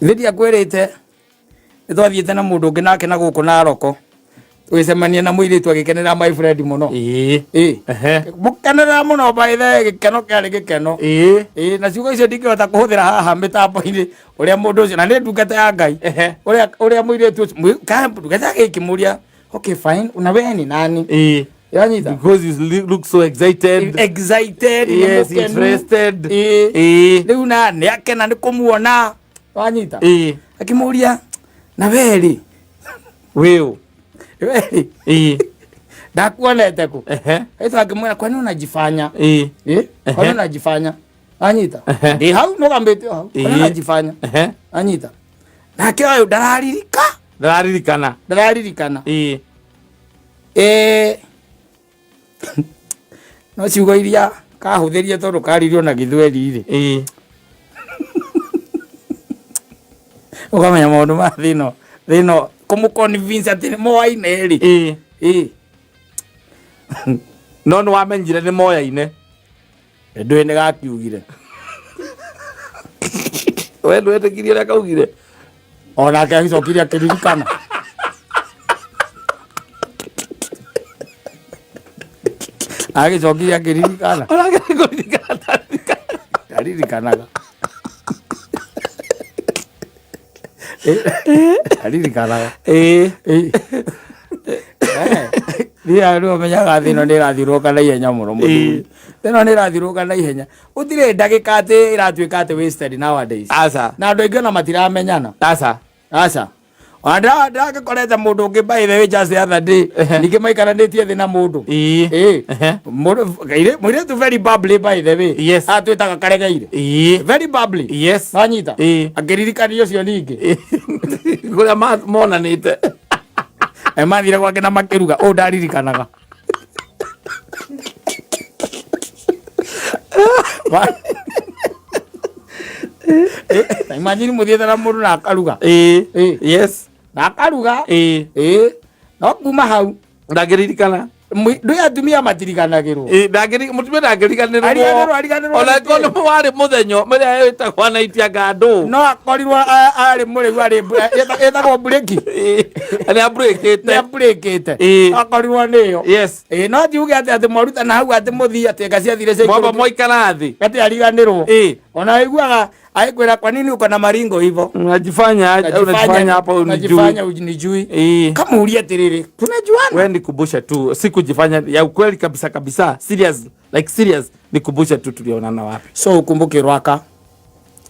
ndiakwĩrĩte nĩ twathiĩte na mũndũ ũngĩ nake na gũkũ Naroko, tũgĩcemania na mũirĩtu agĩkenera my friend mũno. Ĩ mũkenerera mũno, by the way, gĩkeno kĩarĩ gĩkeno. Ĩ na ciugo icio ndingĩhota kũhũthĩra haha mĩtambo-inĩ ũrĩa mũndũ ũcio, na nĩ ndungata ya Ngai, ũrĩa mũirĩtu ũcio ndungata yake ĩkĩmũria, "Okay, fine, na wewe ni nani?" Yanyita? Because you look so excited. Excited, nĩ Yes, mũkenu. interested. Rĩu na nĩ akena nĩ kũmuona, wanyita? Akĩmũria Na weri Wĩũ. Weri ndakuonete kũ? Ĩtũ akĩmwĩra, kwani unajifanya? Eh, kwani unajifanya? Anyita. Ndi hau nũgambĩte o hau. Kwani unajifanya? Anyita. Nake ũyũ ndararirika. Ndararirikana. Ndararirikana. Eh, no ciugo iria kahũthĩrie tondũ karirio na gĩthweri rĩ, ũkamenya maũndũ ma thĩno thĩno kũmũ convince atĩ nĩ moaine rĩ. No nĩ wamenyire nĩ moyaine? Ndũĩ nĩ gakiugire. We ndwetĩkirie ũrĩa kaugire? Onake agĩcokire akĩririkana. Agĩcokire akĩririkana. Onake kũririkana. Aririkanaga. Aririkanaga. Niĩ rĩu ũmenyaga thĩ ĩno nĩ ĩrathiũrũrũka na ihenya mũno mũthuri. Thĩ ĩno nĩ ĩrathiũrũrũka na ihenya. Gũtirĩ ndagĩka atĩ ĩratuĩka atĩ wasted nowadays. Aca. Na andũ aingĩ ona matiramenyana. Aca. Aca. Ona ndĩragĩkorete mũndũ ũngĩ by the way just the other day. Ningĩ maikaranĩtie thĩ na mũndũ. Mũirĩtu very bubbly by the way. Atwĩtaga karegeire. Very bubbly. Wanyita? Akĩririkania ũcio ningĩ. Kũrĩa monanĩte. Mathire gwake na makĩruga. Ũũ ndaririkanaga. Imagine mũthiĩte na mũndũ na akaruga. Na akaruga. No kuma hau Ndangĩririkana. Ndũĩ atumia matiriganagĩrwo. Mũtumia ndangĩriganĩrwo. Ariganĩrwo, ariganĩrwo Ona nĩkĩ? angĩkorwo nĩ warĩ mũthenya ũrĩa wĩtagwo night ya ngandũ. No akorirwo arĩ mũrĩu arĩ ĩtagwo mburĩki. Nĩ amburĩkĩte. Nĩ amburĩkĩte. Akorirwo nĩyo. No ti uge atĩ atĩ mwarutana hau atĩ mũthiĩ atĩ anga ciathire cia Mwamba ikũrũki. mwaikara thĩ. Atĩ ariganĩrwo. Ona waiguaga agĩkwĩra kwa nini uko na maringo hivyo? Unajifanya, unajifanya hapa unijui. Unajifanya unijui. Kama ulia tiriri. Tunajuana. Wewe nikumbushe tu, si kujifanya ya ukweli kabisa kabisa, serious, like serious, nikumbushe tu tulionana wapi. So ukumbuke Rwaka.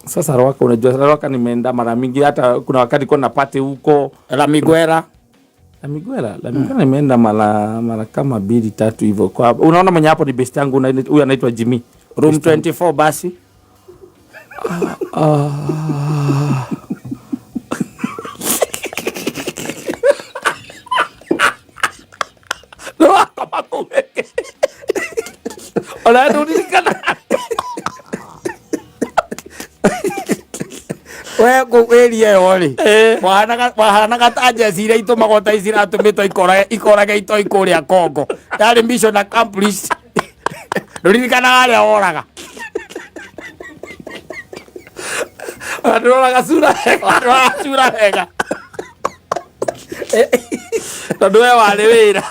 Sasa Rwaka, unajua Rwaka nimeenda mara mingi, hata kuna wakati kwa na party huko. La Miguera. La Miguera, La Miguera nimeenda mara kama 2-3 hivyo. Kwa unaona mwenye hapo ni best yangu, huyu anaitwa Jimmy. Room 24 basi. No, kama kuweke. Ona nduririkana. We kũ area ĩyo rĩ, wahanaga ta njeci iria itũmagwo ta ici iratũmĩtwo ikorage itoi kũrĩa Congo. Yarĩ mission accomplished. Ndũririkanaga harĩa woraga. Ona ndũroraga sura wega. Ndũroraga sura wega. Tondũ we warĩ wĩra.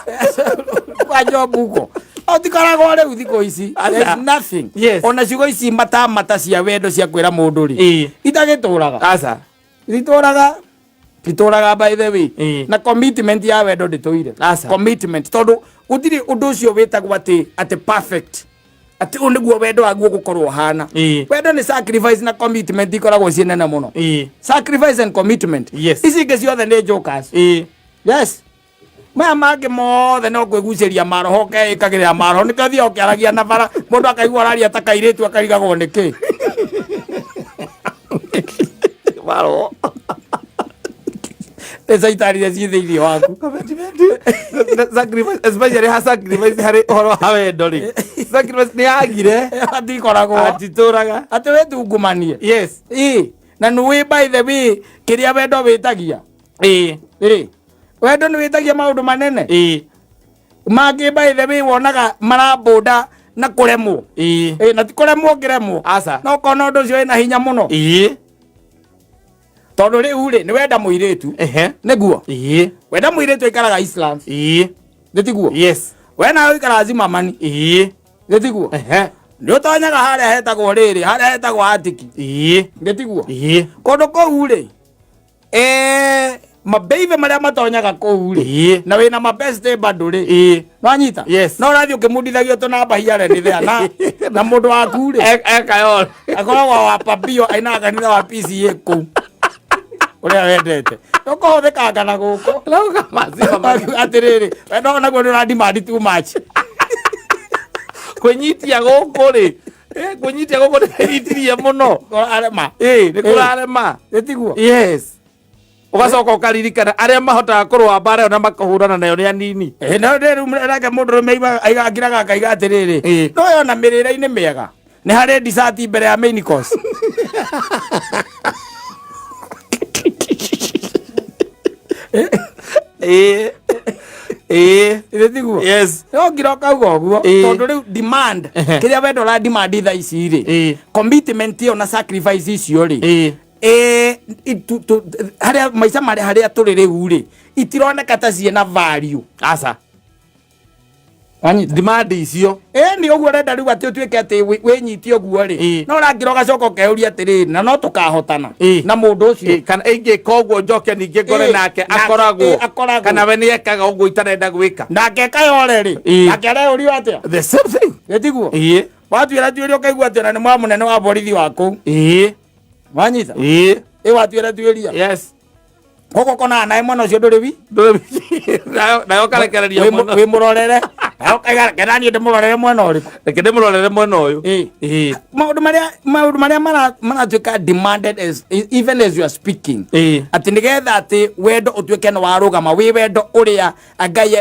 Kwa job huko. Ũtikoragwo rĩu thikũ ici. Aca. There's nothing. Ona ciugo ici matamata cia wendo cia kwĩra mũndũ rĩ, itagĩtũraga. Aca. Ititũraga. Ititũraga by the way. Na commitment ya wendo ndĩtũire. Aca. Commitment. Tondũ gũtirĩ ũndũ ũcio wĩtagwo atĩ perfect. Atĩ ũyũ nĩguo wendo waguo gũkorwo ũhana. Wendo nĩ sacrifice na commitment ikoragwo ciĩ nene mũno. Sacrifice and commitment. Ici ingĩ ciothe nĩ jokers. Yes. Maya mangĩ mothe no kwĩgucĩria maroho ũkeĩkagĩrĩra maroho nĩkĩo ũthiaga ũkĩaragia na bara mũndũ akaigua ũraria ta kairĩtu akarigagwo nĩkĩ. Maroho. Nĩ caitani iria ciĩ thĩinĩ waku. Commitment. Sacrifice, especially ha sacrifice harĩ ũhoro wa wendo rĩ. Sacrifice nĩ yagire. Atikoragwo. Atitũraga. Atĩ wĩtungumanie. Na nĩ wĩ by the way kĩrĩa wendo wĩtagia. Wendo nĩ wĩtagia maũndũ manene. Mangĩ by the way wonaga marabũnda na kũremwo. Na ti kũremwo ũngĩremwo. Aca. No ũkona ũndũ ũcio wĩna hinya mũno. Tondũ rĩu rĩ, nĩ wenda mũirĩtu. Nĩguo. Wenda mũirĩtu aikaraga Islam. Nĩ tiguo? We nawe ũikaraga Zimamani. Nĩ tiguo? Nĩ ũtonyaga harĩa hetagwo rĩrĩ, harĩa hetagwo Atiki. Nĩ tiguo? Kũndũ kũu rĩ, mabeibe marĩa matonyaga kũu rĩ, na wĩna mabeste bado rĩ. Nwanyita? No ũrathiĩ ũkĩmundithagio tũnamba here nĩ there na mũndũ waku rĩ. Ekayo. Akoragwo wa pabio ainaga kanitha wa PCA kũu. Ũrĩa wendete. Ũkũhũthĩkanga na gũkũ. Rauga maziwa maritũ. Atĩrĩrĩ, wendo naguo nĩ ũra-demand too much. Kwĩnyitia gũkũ rĩ, kwĩnyitia gũkũ nĩ mũno. Kũrarema. Nĩ kũrarema. Ĩtiguo? Yes. Ũgacoka ũkaririkana arĩa mahotaga kũrũa mbara ĩyo na makahũrana nayo nĩ anini. No rĩu nake mũndũrũme akiraga akaiga atĩrĩrĩ, no yona mĩrĩre-inĩ mĩega nĩ harĩ dessert mbere ya main course. Ĩĩ tiguo? Yes. No ngira ũkauga ũguo tondũ rĩu demand kĩrĩa wendo ũra demand thaa ici rĩ, commitment ĩyo na sacrifice icio rĩ, harĩa maica marĩa harĩa tũrĩ rĩu rĩ, itironeka ta ciĩna value. Aca. Wanyita? Demand icio. Ĩni ũguo ũrenda rĩu atĩ ũtuĩke atĩ wĩnyitie ũguo rĩ, no ũrangira ũgacoka ũkeyũria atĩrĩrĩ, na no tũkahotana na mũndũ ũcio. Kana ingĩka ũguo njoke ningĩ ngore nake akoragwo. Akoragwo. Kana we nĩ ekaga ũguo itarenda gwĩka. Nake kayore rĩ, nake areyũrio atĩa? The same thing. Ĩtiguo? Watuĩra tuĩria ũkaigua atĩ ona nĩ mwa mũnene wa borithi wa kũu. Wanyita? Ĩ watuĩra tuĩria. Yes. Koguo konaga nawe mwena ũcio ndũrĩ wi? Nayo karekereria mũno. Wĩ mũrorere. Nawe ũkaiga reke naniĩ ndĩmũrorere mwena ũrĩkũ. Reke ndĩmũrorere mwena ũyũ. Maũndũ marĩa maũndũ marĩa maratuĩka demanded as even as you are speaking. Atĩ nĩgetha atĩ wendo ũtuĩke nĩ warũgama wĩ wendo ũrĩa Ngai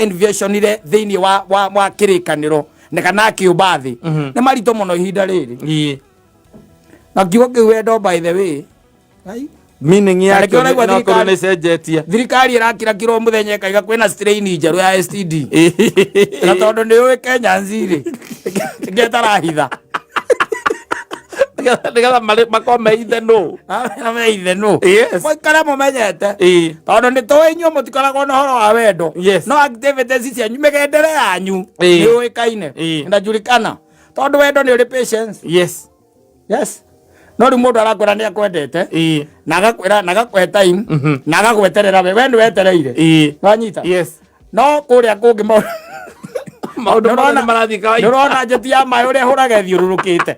envisionire thĩinĩ wa kĩrĩkanĩro na kana akĩũmba thĩ. Nĩ maritũ mũno ihinda rĩrĩ. Na kiugo kĩu wendo, by the way. Ai. Meaning Na yakĩo nĩkĩo ũraigua no korwo thirikari- nĩ cenjetie. Thirikari ĩrakira kiro mũthenya ĩkaiga kwĩna strain njerũ ya STD. Na tondũ nĩ ũĩ Kenya nzirĩ ngetarahitha. Nĩgetha makorwo me ithe nũ. Ithe nũ. Mũikare mũmenyete. Tondũ nĩ tũĩ inyuĩ mũtikoragwo na ũhoro wa wendo. No activities cianyu, mĩgendere yanyu nĩ yũĩkaine. Inajulikana. Tondũ wendo nĩ ũrĩ patience. Yes. Yes. No rĩu mũndũ arakwĩra nĩ akwendete na agakwĩra na agakũhe time na agagweterera we nĩ wetereire. Wanyita? Yes. No kũrĩa kũngĩ maũndũ mothe nĩ marathiĩ kawaida. Nĩũrona njeti ya maĩ ũrĩa ĩhũraga ĩthiũrũrũkĩte.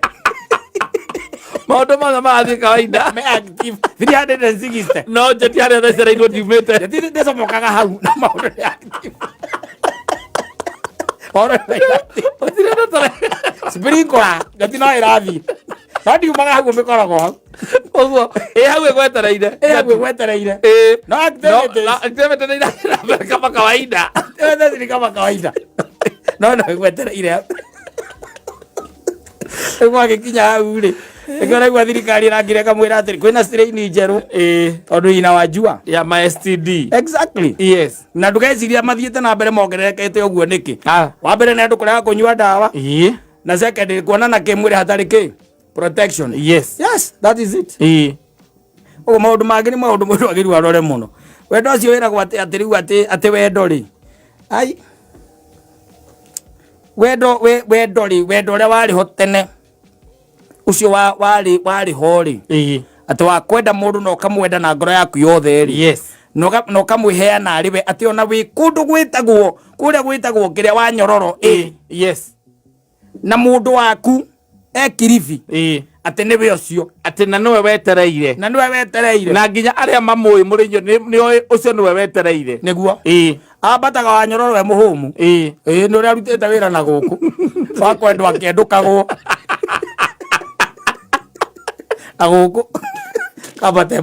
Maũndũ mothe marathiĩ kawaida. Me active 360. No njeti harĩa thecereirwo ndiumĩte. Njeti ndĩcomokaga hau na maũndũ nĩ active. Maũndũ nĩ active. Gũtirĩ na tara- Sprinkler, njeti no ĩrathiĩ. No ndiumaga hau mĩkoragwo hau. Ũguo ĩ hau ĩgwetereire. Ĩ hau ĩgwetereire. No activities. No activity nĩ irathiĩ na mbere kama kawaida. Activities ni kama kawaida. No no ĩgwetereire hau. Rĩu gwagĩkinya hau rĩ, nĩkĩo ũraigua thirikari ĩrakira ĩkamwĩra atĩrĩ kwĩna strain njerũ tondũ ina wajua. Ya ma STD. Exactly. Yes. Na ndũgeciria mathiĩte na mbere mongererekete ũguo nĩkĩ. Wa mbere nĩ andũ kũrega kũnyua ndawa. Na second kuonana kĩmwĩrĩ hatarĩ kĩ protection. Yes. Yes, that is it. Ũguo maũndũ mangĩ nĩ maũndũ mũndũ agĩrĩirwo arore mũno. Wendo ũcio wĩragwo atĩ atĩ rĩu atĩ atĩ wendo rĩ. Ai. Wendo we wendo rĩ, wendo ũrĩa warĩ ho tene. Ũcio wa warĩ warĩ ho rĩ. Atĩ wa kwenda mũndũ na ũkamwenda na ngoro yaku yothe rĩ. Yes. Na ũkamwĩheana arĩ we atĩ ona wĩ kũndũ gwĩtagwo kũrĩa gwĩtagwo kĩrĩa wa nyororo. Yes. Na mũndũ waku e Kilifi. Atĩ nĩwe ũcio. Atĩ na nĩwe wetereire. Na nĩwe wetereire. Na nginya arĩa mamũĩ mũrĩ inyuĩ nĩ oĩ ũcio nĩwe wetereire. Nĩguo. Ambataga wa nyororo we mũhũmu. Nĩ ũrĩa arutĩte wĩra na gũkũ. Wa kwendwo akĩendũkagwo. Na gũkũ. Ambate